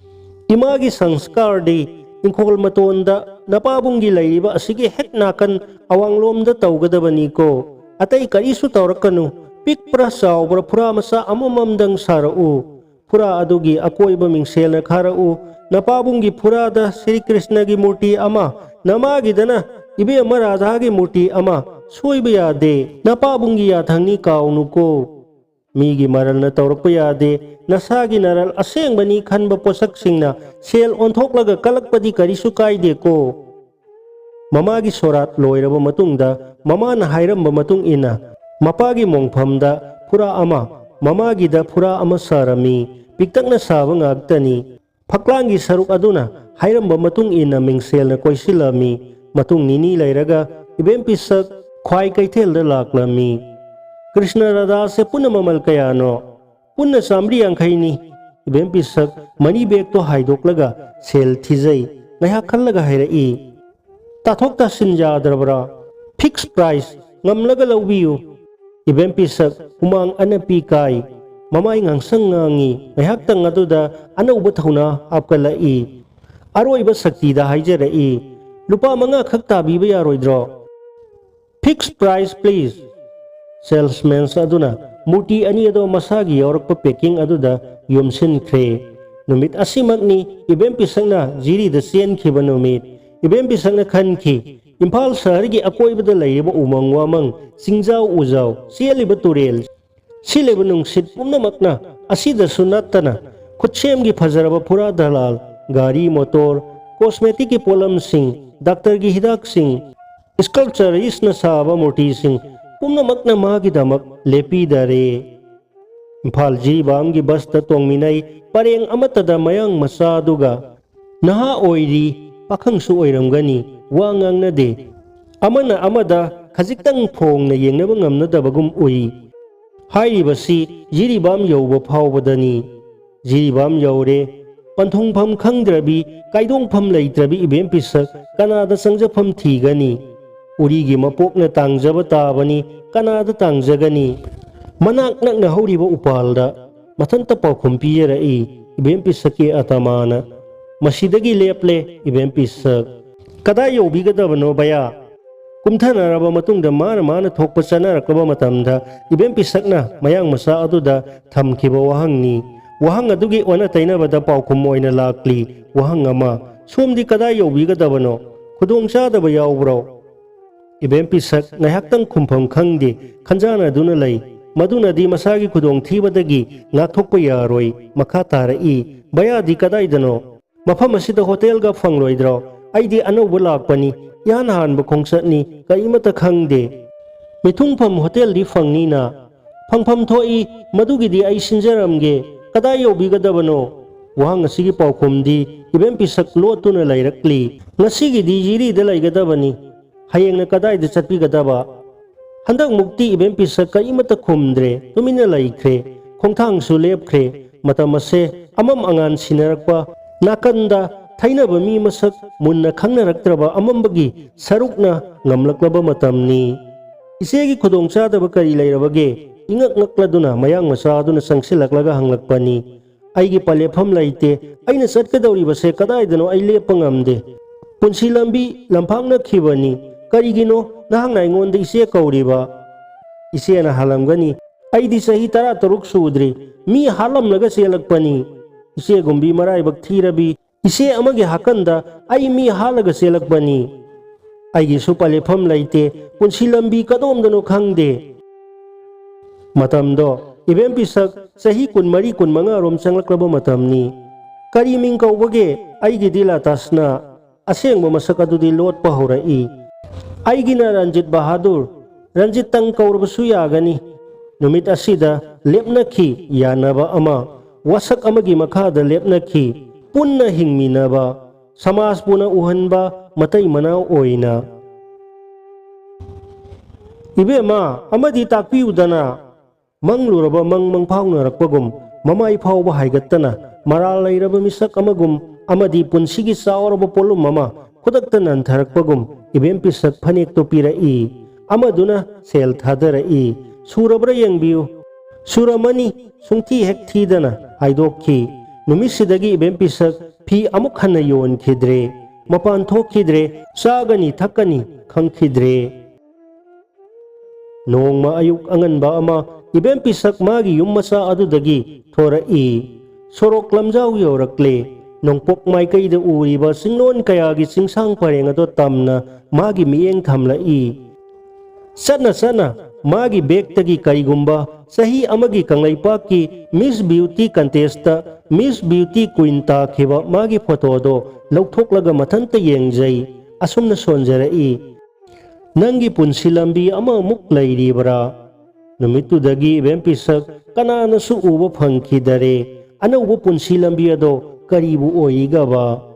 ꯏꯃꯥꯒꯤ ꯁꯪꯁꯀꯥꯔꯗꯤ ꯏꯪꯈꯣꯜ ꯃꯇꯣꯟꯗ ꯅꯄꯥꯕꯨꯡꯒꯤ ꯂꯩꯔꯤꯕ ꯑꯁꯤꯒꯤ ꯍꯦꯛ ꯅꯥꯀꯟ ꯑꯋꯥꯡꯂꯣꯝꯗ ꯇꯧꯒꯗꯕꯅꯤꯀꯣ꯫ ꯑꯇꯩ ꯀꯔꯤꯁꯨ ꯇꯧꯔꯛꯀꯅꯨ꯫ ꯄꯤꯛꯄ꯭ꯔꯥ ꯆꯥꯎꯕ꯭ꯔꯥ ꯐꯨꯔꯥ ꯃꯆꯥ ꯑꯃꯃꯝꯗꯪ ꯁꯥꯔꯛꯎ꯫ ꯐꯨꯔꯥ ꯑꯗꯨꯒꯤ ꯑꯀꯣꯏꯕ ꯃꯤꯡꯁꯦꯜꯅ ꯈꯥꯔꯛꯎ꯫ ꯅꯄꯥꯕꯨꯡꯒꯤ ꯐꯨꯔꯥꯗ ꯁ꯭ꯔꯤ ꯀ꯭ꯔꯤꯁꯅꯒꯤ ꯃꯨꯔꯇꯤ ꯑꯃ, ꯅꯃꯥꯒꯤꯗꯅ ꯏꯕꯦꯝꯃ ꯔꯥꯙꯥꯒꯤ ꯃꯨꯔꯇꯤ ꯑꯃ꯫ ꯁꯣꯏꯕ ꯌꯥꯗꯦ꯫ ꯅꯄꯥꯕꯨꯡꯒꯤ ꯌꯥꯊꯪꯅꯤ ꯀꯥꯎꯅꯨꯀꯣ꯫ ꯃꯤꯒꯤ ꯃꯔꯜꯅ ꯇꯧꯔꯛꯄ ꯌꯥꯗꯦ꯫ ꯅꯁꯥꯒꯤ ꯅꯔꯜ ꯑꯁꯦꯡꯕꯅꯤ ꯈꯟꯕ ꯄꯣꯠꯁꯛꯁꯤꯡꯅ ꯁꯦꯜ ꯑꯣꯟꯊꯣꯛꯂꯒ ꯀꯜꯂꯛꯄꯗꯤ ꯀꯔꯤꯁꯨ ꯀꯥꯏꯗꯦꯀꯣ꯫ ꯃꯃꯥꯒꯤ ꯁꯣꯔꯥꯠ ꯂꯣꯏꯔꯕ ꯃꯇꯨꯡꯗ, ꯃꯃꯥꯅ ꯍꯥꯏꯔꯝꯕ ꯃꯇꯨꯡ ꯏꯟꯅ, ꯃꯄꯥꯒꯤ ꯃꯣꯡꯐꯝꯗ ꯐꯨꯔꯥ ꯑꯃ, ꯃꯃꯥꯒꯤꯗ ꯐꯨꯔꯥ ꯑꯃ ꯁꯥꯔꯝꯃꯤ꯫ ꯄꯤꯛꯇꯛꯅ ꯁꯥꯕ ꯉꯥꯛꯇꯅꯤ꯫ ꯐꯛꯂꯥꯡꯒꯤ ꯁꯔꯨꯛ ꯑꯗꯨꯅ ꯍꯥꯏꯔꯝꯕ ꯃꯇꯨꯡ ꯏꯟꯅ ꯃꯤꯡꯁꯦꯜꯅ ꯀꯣꯏꯁꯤꯜꯂꯝꯃꯤ꯫ ꯃꯇꯨꯡ ꯅꯤꯅꯤ ꯂꯩꯔꯒ ꯏꯕꯦꯝ ꯄꯤꯁꯛ ꯈ꯭ꯋꯥꯏ ꯀꯩꯊꯦꯜꯗ ꯂꯥꯛꯂꯝꯃꯤ꯫ "ꯀ꯭ꯔꯤꯁꯅ ꯔꯥꯙꯥꯁꯦ ꯄꯨꯟꯅ ꯃꯃꯜ ꯀꯌꯥꯅꯣ?" "ꯄꯨꯟꯅ ꯆꯥꯃꯔꯤ ꯌꯥꯡꯈꯩꯅꯤ꯫" ꯏꯕꯦꯝ ꯄꯤꯁꯛ ꯃꯅꯤ ꯕꯦꯒꯇꯣ ꯍꯥꯏꯗꯣꯛꯂꯒ ꯁꯦꯜ ꯊꯤꯖꯩ꯫ ꯉꯥꯏꯍꯥꯛ ꯈꯜꯂꯒ ꯍꯥꯏꯔꯛꯏ, "ꯇꯥꯊꯣꯛ ꯇꯥꯁꯤꯟ ꯌꯥꯗ꯭ꯔꯕ꯭ꯔꯥ? ꯐꯤꯛꯁ ꯄ꯭ꯔꯥꯏꯁ, ꯉꯝꯂꯒ ꯂꯧꯕꯤꯌꯨ꯫" ꯏꯕꯦꯝ ꯄꯤꯁꯛ ꯍꯨꯃꯥꯡ ꯑꯅꯞꯄꯤ ꯀꯥꯏ꯫ ꯃꯃꯥꯏ ꯉꯥꯡꯁꯪ ꯉꯥꯡꯉꯤ꯫ ꯉꯥꯏꯍꯥꯛꯇꯪ ꯑꯗꯨꯗ ꯑꯅꯧꯕ ꯊꯧꯅꯥ ꯍꯥꯞꯀꯠꯂꯛꯏ꯫ ꯑꯔꯣꯏꯕ ꯁꯛꯇꯤꯗ ꯍꯥꯏꯖꯔꯛꯏ, "ꯂꯨꯄꯥ ꯃꯉꯥ ꯈꯛ ꯇꯥꯕꯤꯕ ꯌꯥꯔꯣꯏꯗ꯭ꯔꯣ?" "Fixed price, please." ꯁꯦꯜꯁꯃꯦꯟꯁ ꯑꯗꯨꯅ ꯃꯨꯔꯇꯤ ꯑꯅꯤ ꯑꯗꯣ ꯃꯁꯥꯒꯤ ꯌꯥꯎꯔꯛꯄ ꯄꯦꯀꯤꯡ ꯑꯗꯨꯗ ꯌꯣꯝꯁꯤꯟꯈ꯭ꯔꯦ꯫ ꯅꯨꯃꯤꯠ ꯑꯁꯤꯃꯛꯅꯤ ꯏꯕꯦꯝ ꯄꯤꯁꯛꯅ ꯖꯤꯔꯤꯗ ꯆꯦꯟꯈꯤꯕ ꯅꯨꯃꯤꯠ꯫ ꯏꯕꯦꯝ ꯄꯤꯁꯛꯅ ꯈꯟꯈꯤ, ꯏꯝꯐꯥꯜ ꯁꯍꯔꯒꯤ ꯑꯀꯣꯏꯕꯗ ꯂꯩꯔꯤꯕ ꯎꯃꯪ ꯋꯥꯃꯪ, ꯆꯤꯡꯖꯥꯎ ꯎꯖꯥꯎ, ꯆꯦꯜꯂꯤꯕ ꯇꯨꯔꯦꯜ, ꯁꯤꯠꯂꯤꯕ ꯅꯨꯡꯁꯤꯠ ꯄꯨꯝꯅꯃꯛꯅ, ꯑꯁꯤꯗꯁꯨ ꯅꯠꯇꯅ ꯈꯨꯠꯁꯦꯝꯒꯤ ꯐꯖꯔꯕ ꯐꯨꯔꯥ ꯗꯂꯥꯜ, ꯒꯥꯔꯤ ꯃꯣꯇꯣꯔ, ꯀꯣꯁꯃꯦꯇꯤꯛꯀꯤ ꯄꯣꯠꯂꯝꯁꯤꯡ, ꯗꯥꯛꯇꯔꯒꯤ ꯍꯤꯗꯥꯛꯁꯤꯡ, ꯁ꯭ꯀꯜꯞꯆꯔꯤꯁꯅ ꯁꯥꯕ ꯃꯨꯔꯇꯤꯁꯤꯡ ꯄꯨꯝꯅꯃꯛꯅ ꯃꯥꯒꯤꯗꯃꯛ ꯂꯦꯞꯄꯤꯗꯔꯦ꯫ ꯏꯝꯐꯥꯜ ꯖꯤꯔꯤꯕꯥꯝꯒꯤ ꯕꯁꯇ ꯇꯣꯡꯃꯤꯟꯅꯩ, ꯄꯔꯦꯡ ꯑꯃꯠꯇꯗ ꯃꯌꯥꯡ ꯃꯆꯥꯗꯨꯒ꯫ ꯅꯍꯥ ꯑꯣꯏꯔꯤ, ꯄꯥꯈꯪꯁꯨ ꯑꯣꯏꯔꯝꯒꯅꯤ, ꯋꯥ ꯉꯥꯡꯅꯗꯦ꯫ ꯑꯃꯅ ꯑꯃꯗ ꯈꯖꯤꯛꯇꯪ ꯐꯣꯡꯅ ꯌꯦꯡꯅꯕ ꯉꯝꯅꯗꯕꯒꯨꯝ ꯎꯏ꯫ ꯍꯥꯏꯔꯤꯕꯁꯤ ꯖꯤꯔꯤꯕꯥꯝ ꯌꯧꯕ ꯐꯥꯎꯕꯗꯅꯤ꯫ ꯖꯤꯔꯤꯕꯥꯝ ꯌꯧꯔꯦ꯫ ꯄꯟꯊꯨꯡꯐꯝ ꯈꯪꯗ꯭ꯔꯕꯤ, ꯀꯥꯏꯗꯣꯡꯐꯝ ꯂꯩꯇ꯭ꯔꯕꯤ ꯏꯕꯦꯝ ꯄꯤꯁꯛ ꯀꯅꯥꯗ ꯆꯪꯖꯐꯝ ꯊꯤꯒꯅꯤ? ꯎꯔꯤꯒꯤ ꯃꯄꯣꯛꯅ ꯇꯥꯡꯖꯕ ꯇꯥꯕꯅꯤ, ꯀꯅꯥꯗ ꯇꯥꯡꯖꯒꯅꯤ? ꯃꯅꯥꯛ ꯅꯛꯅ ꯍꯧꯔꯤꯕ ꯎꯄꯥꯜꯗ ꯃꯊꯟꯇ ꯄꯥꯎꯈꯨꯝ ꯄꯤꯖꯔꯛꯏ ꯏꯕꯦꯝ ꯄꯤꯁꯛꯀꯤ ꯑꯇꯃꯥꯅ꯫ ꯃꯁꯤꯗꯒꯤ ꯂꯦꯞꯂꯦ ꯏꯕꯦꯝ ꯄꯤꯁꯛ꯫ "ꯀꯗꯥꯏ ꯌꯧꯕꯤꯒꯗꯕꯅꯣ ꯕꯌꯥ?" ꯀꯨꯝꯊꯅꯔꯕ ꯃꯇꯨꯡꯗ ꯃꯥꯅ ꯃꯥꯅ ꯊꯣꯛꯄ ꯆꯠꯅꯔꯛꯂꯕ ꯃꯇꯝꯗ ꯏꯕꯦꯝ ꯄꯤꯁꯛꯅ ꯃꯌꯥꯡ ꯃꯆꯥ ꯑꯗꯨꯗ ꯊꯝꯈꯤꯕ ꯋꯥꯍꯪꯅꯤ꯫ ꯋꯥꯍꯪ ꯑꯗꯨꯒꯤ ꯑꯣꯟꯅ ꯇꯩꯅꯕꯗ ꯄꯥꯎꯈꯨꯝ ꯑꯣꯏꯅ ꯂꯥꯛꯂꯤ ꯋꯥꯍꯪ ꯑꯃ, "ꯁꯣꯝꯗꯤ ꯀꯗꯥꯏ ꯌꯧꯕꯤꯒꯗꯕꯅꯣ? ꯈꯨꯗꯣꯡ ꯆꯥꯗꯕ ꯌꯥꯎꯕ꯭ꯔꯣ?" ꯏꯕꯦꯝ ꯄꯤꯁꯛ ꯉꯥꯏꯍꯥꯛꯇꯪ ꯈꯨꯝꯐꯝ ꯈꯪꯗꯦ, ꯈꯟꯖꯥꯟꯅꯗꯨꯅ ꯂꯩ꯫ ꯃꯗꯨꯅꯗꯤ ꯃꯁꯥꯒꯤ ꯈꯨꯗꯣꯡꯊꯤꯕꯗꯒꯤ ꯉꯥꯛꯊꯣꯛꯄ ꯌꯥꯔꯣꯏ꯫ ꯃꯈꯥ ꯇꯥꯔꯛꯏ, "ꯚꯌꯥꯗꯤ ꯀꯗꯥꯏꯗꯅꯣ? ꯃꯐꯝ ꯑꯁꯤꯗ ꯍꯣꯇꯦꯜꯒ ꯐꯪꯂꯣꯏꯗ꯭ꯔꯣ? ꯑꯩꯗꯤ ꯑꯅꯧꯕ ꯂꯥꯛꯄꯅꯤ, ꯏꯍꯥꯟ ꯍꯥꯟꯕ ꯈꯣꯡꯆꯠꯅꯤ, ꯀꯔꯤꯃꯠꯇ ꯈꯪꯗꯦ꯫" "ꯃꯤꯊꯨꯡꯐꯝ ꯍꯣꯇꯦꯜꯗꯤ ꯐꯪꯅꯤꯅ?" "ꯐꯪꯐꯝ ꯊꯣꯛꯏ, ꯃꯗꯨꯒꯤꯗꯤ ꯑꯩ ꯁꯤꯟꯖꯔꯝꯒꯦ꯫ ꯀꯗꯥꯏ ꯌꯧꯕꯤꯒꯗꯕꯅꯣ?" ꯋꯥꯍꯪ ꯑꯁꯤꯒꯤ ꯄꯥꯎꯈꯨꯝꯗꯤ ꯏꯕꯦꯝ ꯄꯤꯁꯛ ꯂꯣꯠꯇꯨꯅ ꯂꯩꯔꯛꯂꯤ꯫ "ꯉꯁꯤꯒꯤꯗꯤ ꯖꯤꯔꯤꯗ ꯂꯩꯒꯗꯕꯅꯤ꯫ ꯍꯌꯦꯡꯅ ꯀꯗꯥꯏꯗ ꯆꯠꯄꯤꯒꯗꯕ?" ꯍꯟꯗꯛꯃꯨꯛꯇꯤ ꯏꯕꯦꯝ ꯄꯤꯁꯛ ꯀꯔꯤꯃꯠꯇ ꯈꯨꯝꯗ꯭ꯔꯦ, ꯇꯨꯃꯤꯟꯅ ꯂꯩꯈ꯭ꯔꯦ꯫ ꯈꯣꯡꯊꯥꯡꯁꯨ ꯂꯦꯞꯈ꯭ꯔꯦ꯫ ꯃꯇꯝ ꯑꯁꯦ ꯑꯃꯝ ꯑꯉꯥꯟ ꯁꯤꯟꯅꯔꯛꯄ, ꯅꯥꯀꯟꯗ ꯊꯩꯅꯕ ꯃꯤ ꯃꯁꯛ ꯃꯨꯟꯅ ꯈꯪꯅꯔꯛꯇ꯭ꯔꯕ ꯑꯃꯝꯕꯒꯤ ꯁꯔꯨꯛꯅ ꯉꯝꯂꯛꯂꯕ ꯃꯇꯝꯅꯤ꯫ "ꯏꯆꯦꯒꯤ ꯈꯨꯗꯣꯡꯆꯥꯗꯕ ꯀꯔꯤ ꯂꯩꯔꯕꯒꯦ?" ꯏꯉꯛ ꯉꯛꯂꯗꯨꯅ ꯃꯌꯥꯡ ꯃꯆꯥ ꯑꯗꯨꯅ ꯆꯪꯁꯤꯜꯂꯛꯂꯒ ꯍꯪꯂꯛꯄꯅꯤ꯫ "ꯑꯩꯒꯤ ꯄꯂꯦꯞꯐꯝ ꯂꯩꯇꯦ꯫ ꯑꯩꯅ ꯆꯠꯀꯗꯧꯔꯤꯕꯁꯦ ꯀꯗꯥꯏꯗꯅꯣ ꯑꯩ ꯂꯦꯞꯄ ꯉꯝꯗꯦ꯫ ꯄꯨꯟꯁꯤ ꯂꯝꯕꯤ ꯂꯝꯐꯥꯡꯅꯈꯤꯕꯅꯤ꯫ ꯀꯔꯤꯒꯤꯅꯣ ꯅꯍꯥꯛꯅ ꯑꯩꯉꯣꯟꯗ ꯏꯆꯦ ꯀꯧꯔꯤꯕ?" ꯏꯆꯦꯅ ꯍꯥꯜꯂꯝꯒꯅꯤ꯫ "ꯑꯩꯗꯤ ꯆꯍꯤ ꯇꯔꯥꯇꯔꯨꯛ ꯁꯨꯗ꯭ꯔꯤ꯫ ꯃꯤ ꯍꯥꯠꯂꯝꯂꯒ ꯆꯦꯜꯂꯛꯄꯅꯤ꯫ ꯏꯆꯦꯒꯨꯝꯕꯤ ꯃꯔꯥꯏꯕꯛ ꯊꯤꯔꯕꯤ ꯏꯆꯦ ꯑꯃꯒꯤ ꯍꯥꯀꯟꯗ ꯑꯩ ꯃꯤ ꯍꯥꯠꯂꯒ ꯆꯦꯜꯂꯛꯄꯅꯤ꯫ ꯑꯩꯒꯤꯁꯨ ꯄꯂꯦꯐꯝ ꯂꯩꯇꯦ꯫ ꯄꯨꯟꯁꯤ ꯂꯝꯕꯤ ꯀꯗꯣꯝꯗꯅꯣ ꯈꯪꯗꯦ꯫" ꯃꯇꯝꯗꯣ ꯏꯕꯦꯝ ꯄꯤꯁꯛ ꯆꯍꯤ ꯀꯨꯟꯃꯔꯤ ꯀꯨꯟꯃꯉꯥ ꯔꯣꯝ ꯆꯪꯂꯛꯂꯕ ꯃꯇꯝꯅꯤ꯫ "ꯀꯔꯤ ꯃꯤꯡ ꯀꯧꯕꯒꯦ?" "ꯑꯩꯒꯤꯗꯤ ꯂꯥꯇꯥꯁꯅꯥ꯫" ꯑꯁꯦꯡꯕ ꯃꯁꯛ ꯑꯗꯨꯗꯤ ꯂꯣꯠꯄ ꯍꯧꯔꯛꯏ꯫ "ꯑꯩꯒꯤꯅ ꯔꯟꯖꯤꯠ ꯕꯍꯥꯗꯨꯔ꯫" "ꯔꯟꯖꯤꯠꯇꯪ ꯀꯧꯔꯕꯁꯨ ꯌꯥꯒꯅꯤ꯫" ꯅꯨꯃꯤꯠ ꯑꯁꯤꯗ ꯂꯦꯞꯅꯈꯤ ꯌꯥꯅꯕ ꯑꯃ, ꯋꯥꯁꯛ ꯑꯃꯒꯤ ꯃꯈꯥꯗ ꯂꯦꯞꯅꯈꯤ, ꯄꯨꯟꯅ ꯍꯤꯡꯃꯤꯟꯅꯕ, ꯁꯃꯥꯖꯄꯨꯅ ꯎꯍꯟꯕ ꯃꯇꯩ ꯃꯅꯥꯎ ꯑꯣꯏꯅ꯫ "ꯏꯕꯦꯝꯃ, ꯑꯃꯗꯤ ꯇꯥꯛꯄꯤꯌꯨꯗꯅ꯫" ꯃꯪꯂꯨꯔꯕ ꯃꯪ ꯃꯪꯐꯥꯎꯅꯔꯛꯄꯒꯨꯝ, ꯃꯃꯥꯏ ꯐꯥꯎꯕ ꯍꯥꯏꯒꯠꯇꯅ, ꯃꯔꯥꯜ ꯂꯩꯔꯕ ꯃꯤꯁꯛ ꯑꯃꯒꯨꯝ, ꯑꯃꯗꯤ ꯄꯨꯟꯁꯤꯒꯤ ꯆꯥꯎꯔꯕ ꯄꯣꯠꯂꯨꯝ ꯑꯃ ꯈꯨꯗꯛꯇ ꯅꯟꯊꯔꯛꯄꯒꯨꯝ, ꯏꯕꯦꯝ ꯄꯤꯁꯛ ꯐꯅꯦꯛꯇꯨ ꯄꯤꯔꯛꯏ꯫ ꯑꯃꯗꯨꯅ ꯁꯦꯜ ꯊꯥꯗꯔꯛꯏ꯫ "ꯁꯨꯔꯕ꯭ꯔꯥ ꯌꯦꯡꯕꯤꯌꯨ꯫" "ꯁꯨꯔꯝꯃꯅꯤ꯫" ꯁꯨꯡꯊꯤ ꯍꯦꯛ ꯊꯤꯗꯅ ꯍꯥꯏꯗꯣꯛꯈꯤ꯫ ꯅꯨꯃꯤꯠꯁꯤꯗꯒꯤ ꯏꯕꯦꯝ ꯄꯤꯁꯛ ꯐꯤ ꯑꯃꯨꯛ ꯍꯟꯅ ꯌꯣꯟꯈꯤꯗ꯭ꯔꯦ꯫ ꯃꯄꯥꯟ ꯊꯣꯛꯈꯤꯗ꯭ꯔꯦ꯫ ꯆꯥꯒꯅꯤ ꯊꯛꯀꯅꯤ ꯈꯪꯈꯤꯗ꯭ꯔꯦ꯫ ꯅꯣꯡꯃ ꯑꯌꯨꯛ ꯑꯉꯟꯕ ꯑꯃ ꯏꯕꯦꯝ ꯄꯤꯁꯛ ꯃꯥꯒꯤ ꯌꯨꯝ ꯃꯆꯥ ꯑꯗꯨꯗꯒꯤ ꯊꯣꯔꯛꯏ꯫ ꯁꯣꯔꯣꯛ ꯂꯝꯖꯥꯎ ꯌꯧꯔꯛꯂꯦ꯫ ꯅꯣꯡꯄꯣꯛ ꯃꯥꯏꯀꯩꯗ ꯎꯔꯤꯕ ꯆꯤꯡꯂꯣꯟ ꯀꯌꯥꯒꯤ ꯆꯤꯡꯁꯥꯡ ꯄꯔꯦꯡ ꯑꯗꯨ ꯇꯝꯅ ꯃꯥꯒꯤ ꯃꯤꯠꯌꯦꯡ ꯊꯝꯂꯛꯏ꯫ ꯆꯠꯅ ꯆꯠꯅ ꯃꯥꯒꯤ ꯕꯦꯒꯇꯒꯤ ꯀꯔꯤꯒꯨꯝꯕ ꯆꯍꯤ ꯑꯃꯒꯤ ꯀꯪꯂꯩꯄꯥꯛꯀꯤ Miss Beauty contest-ꯇ Miss Beauty Queen ꯇꯥꯈꯤꯕ ꯃꯥꯒꯤ ꯐꯣꯇꯣꯗꯣ ꯂꯧꯊꯣꯛꯂꯒ ꯃꯊꯟꯇ ꯌꯦꯡꯖꯩ꯫ ꯑꯁꯨꯝꯅ ꯁꯣꯟꯖꯔꯛꯏ, "ꯅꯪꯒꯤ ꯄꯨꯟꯁꯤ ꯂꯝꯕꯤ ꯑꯃꯃꯨꯛ ꯂꯩꯔꯤꯕ꯭ꯔꯥ?" ꯅꯨꯃꯤꯠꯇꯨꯗꯒꯤ ꯏꯕꯦꯝ ꯄꯤꯁꯛ ꯀꯅꯥꯅꯁꯨ ꯎꯕ ꯐꯪꯈꯤꯗꯔꯦ꯫ ꯑꯅꯧꯕ ꯄꯨꯟꯁꯤ ꯂꯝꯕꯤ ꯑꯗꯣ ꯀꯔꯤꯕꯨ ꯑꯣꯏꯔꯤꯒꯕ?